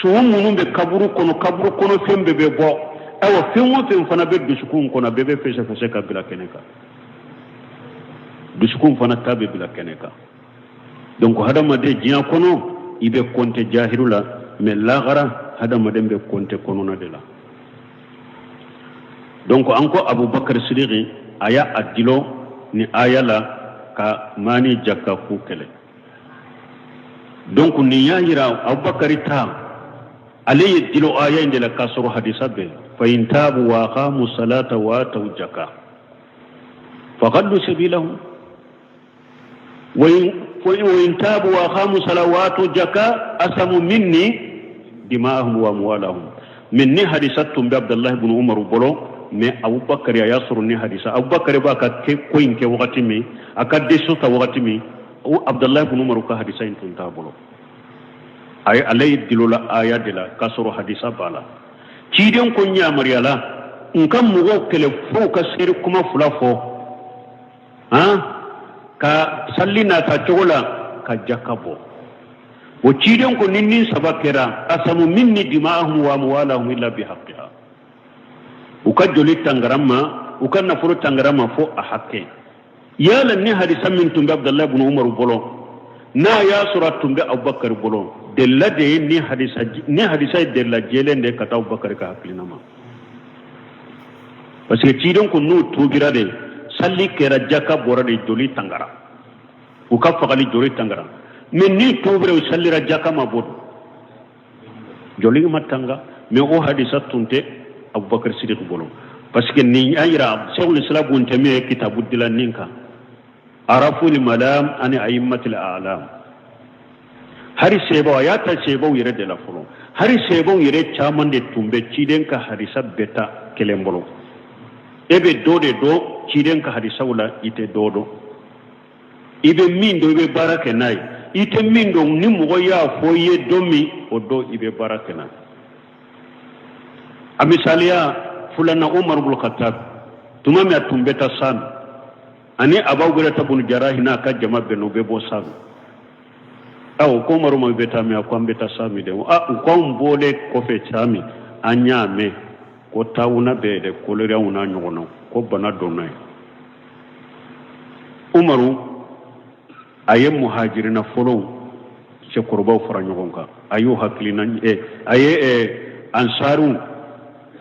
su minnu bɛ kaburu kɔnɔ, kaburu kɔnɔ fɛn bɛɛ bɛ bɔ. Ayiwa, fɛn o fɛn fana bɛ dusukun kɔnɔ, bɛɛ bɛ fɛsɛfɛsɛ ka bila kɛnɛ kan. Dusukun fana ta bɛ bila kɛnɛ kan. Donc hadamaden diɲɛ kɔnɔ, i bɛ kɔnte jahiru la, mais lahara hadamaden bɛ kɔnte kɔnɔna de la. Donc an ko Abubakar Sidiki a y'a a dilo ni aya la ka maani jaka ku kɛlɛ. Donc nin y'a yira Abubakar ta, ale ye dilo aya in de la k'a sɔrɔ hadisa bɛ fa in tabu wa aqamu salata wa atau jaka fakhallu sabilahum wa in tabu wa aqamu salata wa atu jaka asamu minni dima'ahum wa amwalahum. Mais ni hadisa tun bɛ Abdullahi ibn Umar bolo, mais Abubakar a y'a sɔrɔ ni hadisa, Abubakar b'a ka ko in kɛ wagati min, a ka décision ta wagati min, o Abdullahi ibn Umar ka hadisa in tun t'a bolo. A ye ale ye dilo la aya de la k'a sɔrɔ hadisa b'a la. Ciden ko n yamaruyala n ka mɔgɔw kɛlɛ fo ka seere kuma fila fɔ, han, ka salli nata cogo la, ka jaka bɔ. O ciden ko ni nin saba kɛra, asamu minni dima'ahum wa amwalahum illa bihaqqiha, u ka joli tangara ma, u ka nafolo tangara ma fo a hakɛ. Yala ni hadisa min tun bɛ Abdullahi ibn Umar bolo, n'a y'a sɔrɔ a tun bɛ Abubakar bolo, delila de ye ni hadisa, ni hadisa ye delila jɛlen de ka taa Abubakar ka hakilina ma. Parce que ciden ko n'u tubira de, sali kɛra, jaka bɔra de, joli tangara, u ka fagali joli tangara. Mais ni tubira, u salira, jaka ma bɔ, joli ma tanga. Mais o hadisa tun tɛ Abubakar Sidik bolo, parce que nin y'a yira Sɛkul Islam bun Tɛmiya ye kitabu dilan nin kan, Araful Malam ani Aimmatil Alam. Hari sebaw, a y'a ta sebaw yɛrɛ de la fɔlɔ. Hari sebaw yɛrɛ caman de tun bɛ ciden ka hadisa bɛɛ ta kelen bolo. E bɛ dɔ de dɔn ciden ka hadisaw la, i tɛ dɔ dɔn. I bɛ min dɔn, i bɛ baara kɛ n'a ye. I tɛ min dɔn, ni mɔgɔ y'a fɔ i ye don min, o don i bɛ baara kɛ n'a ye. A misaliya filanan, Umar bun Khattab, tuma min a tun bɛ taa Sami, ani Aba Ubayidata bun Jarahi n'a ka jama bɛnna, u bɛ bɔ Sami. Aw ko Umaru ma, i bɛ taa min? A ko an bɛ taa Sami de. A u ko anw bɔlen kɔfɛ Sami, an y'a mɛn ko taawuna bɛ dɛ, koleraw n'a ɲɔgɔnnaw, ko bana donna yen. Umaru a ye muhajirina fɔlɔw cɛkɔrɔbaw fara ɲɔgɔn kan, a y'u hakilina a ye ansariw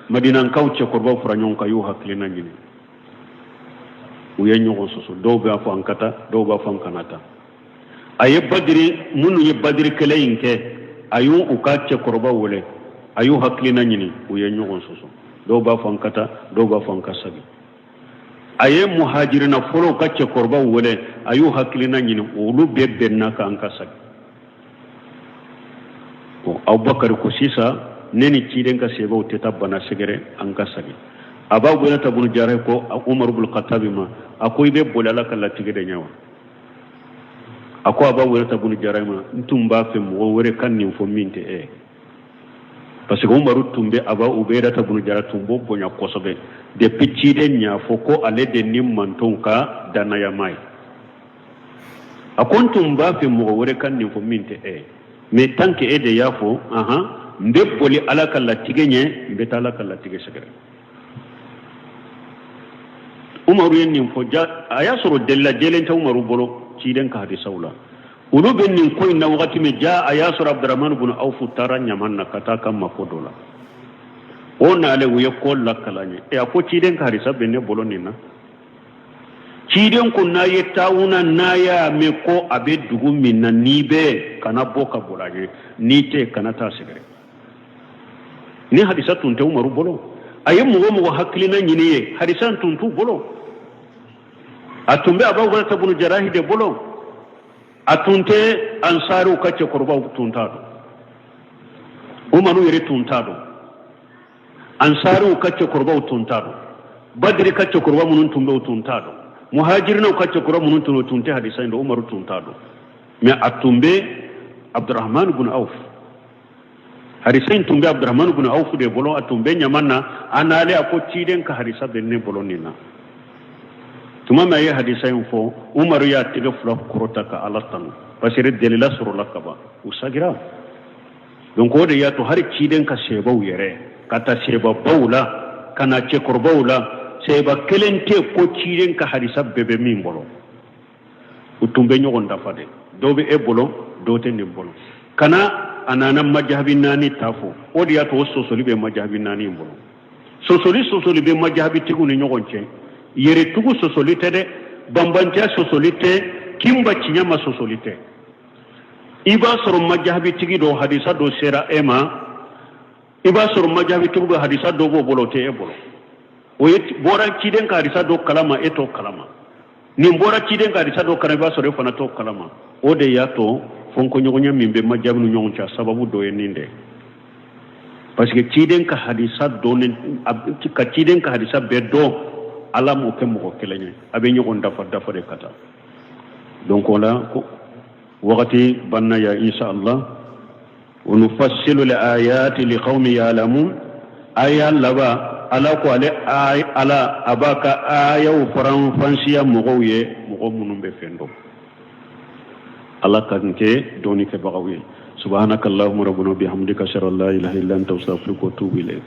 madinankaw cɛkɔrɔbaw fara ɲɔgɔn kan, a y'u hakilina ɲini. U ye ɲɔgɔn sɔsɔ, dɔw b'a fɔ an ka taa, dɔw b'a fɔ an kana taa. A ye badiri minnu ye badiri kɛlɛ in kɛ, a y'u u ka cɛkɔrɔbaw wele, a y'u hakilina ɲini. U ye ɲɔgɔn sɔsɔ, dɔw b'a fɔ an ka taa, dɔw b'a fɔ an ka segin. A ye muhajirina fɔlɔw ka cɛkɔrɔbaw wele, a y'u hakilina ɲini, olu bɛɛ bɛnna k'an ka segin. Bon, Abubakar ko sisan ne ni ciden ka sebaw tɛ taa bana sɛgɛrɛ, an ka segin. Aba Ubayidata bunu Jarahi ko Umaru bun Katabi ma, a ko i bɛ boli Ala ka latigɛ de ɲɛ wa? A ko Aba Ubayidata bunu Jarahi ma, n tun b'a fɛ mɔgɔ wɛrɛ ka nin fɔ min tɛ e ye, parce que Umaru tun bɛ Aba Ubayidata bunu Jarahi tun b'o bonya kosɛbɛ depuis ciden y'a fɔ ko ale de ni mantonw ka dannayama ye. A ko n tun b'a fɛ mɔgɔ wɛrɛ ka nin fɔ min tɛ e ye, mais tant que e de y'a fɔ, ahan, n bɛ boli Ala ka latigɛ ɲɛ, n bɛ taa Ala ka latigɛ sɛgɛrɛ. Umaru ye nin fɔ ja, a y'a sɔrɔ delila jɛlen tɛ Umaru bolo ciden ka hadisaw la. Olu bɛ nin ko in na wagati min ja, a y'a sɔrɔ Abdurahmani bun Awfu taara ɲaman na ka taa ka mako dɔ la. O nalen, u ye ko lakala ɲɛ. E, a ko ciden ka hadisa bɛ ne bolo nin na. Ciden ko n'a ye taawuna, n'a y'a mɛn ko a bɛ dugu min na, n'i bɛ kana bɔ ka boli a ɲɛ, n'i tɛ kana taa sɛgɛrɛ. Ni hadisa tun tɛ Umaru bolo, a ye mɔgɔ mɔgɔ hakilina ɲini ye, hadisa tun t'u bolo. A tun bɛ Aba Ubayidata bunu Jarahi de bolo. A tun tɛ ansariw ka cɛkɔrɔbaw tun t'a dɔn, Umaru yɛrɛ tun t'a dɔn, ansariw ka cɛkɔrɔbaw tun t'a dɔn, Badiri ka cɛkɔrɔba minnu tun bɛ, o tun t'a dɔn, muhajirinaw ka cɛkɔrɔba minnu tun, o tun tɛ hadisa in dɔn, Umaru tun t'a dɔn. Mais a tun bɛ Abdurahman bun Awf, hadisa in tun bɛ Abdurahman bun Awf de bolo. A tun bɛ ɲaman na, a n'ale, a ko ciden ka hadisa bɛ ne bolo nin na. Tuma min a ye hadisa in fɔ, Umaru y'a tɛgɛ fila kɔrɔta ka Ala tanu, parce que delila sɔrɔla ka ban, u sagira. Donc o de y'a to hali ciden ka sebaw yɛrɛ, ka taa sebabaw la ka na cɛkɔrɔbaw la, seba kelen tɛ ko ciden ka hadisa bɛɛ bɛ min bolo. U tun bɛ ɲɔgɔn dafa de, dɔw bɛ e bolo, dɔw tɛ nin bolo. Ka na a nana majahabi naani ta fɔ, o de y'a to o sɔsɔli bɛ majahabi naani in bolo. Sɔsɔli sɔsɔli bɛ majahabitigiw ni ɲɔgɔn cɛ. Yɛrɛtugu sɔsɔli tɛ dɛ, banbantiya sɔsɔli tɛ, kinba tiɲɛ ma sɔsɔli tɛ. I b'a sɔrɔ majahabitigi dɔ hadisa dɔ sera e ma, i b'a sɔrɔ majahabitigi bɛ hadisa dɔ b'o bolo, o tɛ e bolo. O ye bɔra ciden ka hadisa dɔ kalama, e t'o kalama. Nin bɔra ciden ka hadisa dɔ kalama, i b'a sɔrɔ e fana t'o kalama. O de y'a to fɔnkɔɲɔgɔnya min bɛ majahabi ni ɲɔgɔn cɛ, sababu dɔ ye nin de, parce que ciden ka hadisa dɔn, ka ciden ka hadisa bɛɛ dɔn, Ala m'o kɛ mɔgɔ kelen ye. A bɛ ɲɔgɔn dafa dafa de ka taa. Donc o la ko wagati banna ya, insha Allah. Wa nufassilu al-ayati liqaumin ya'lamun. Aya laban, Ala ko ale Ala a b'a ka ayaw faranfansiya mɔgɔw ye, mɔgɔ minnu bɛ fɛn dɔn. Ala ka n kɛ dɔnni kɛbagaw ye. Subhanaka allahumma rabbana bihamdika, ashhadu an la ilaha illa anta, astaghfiruka wa atubu ilayk.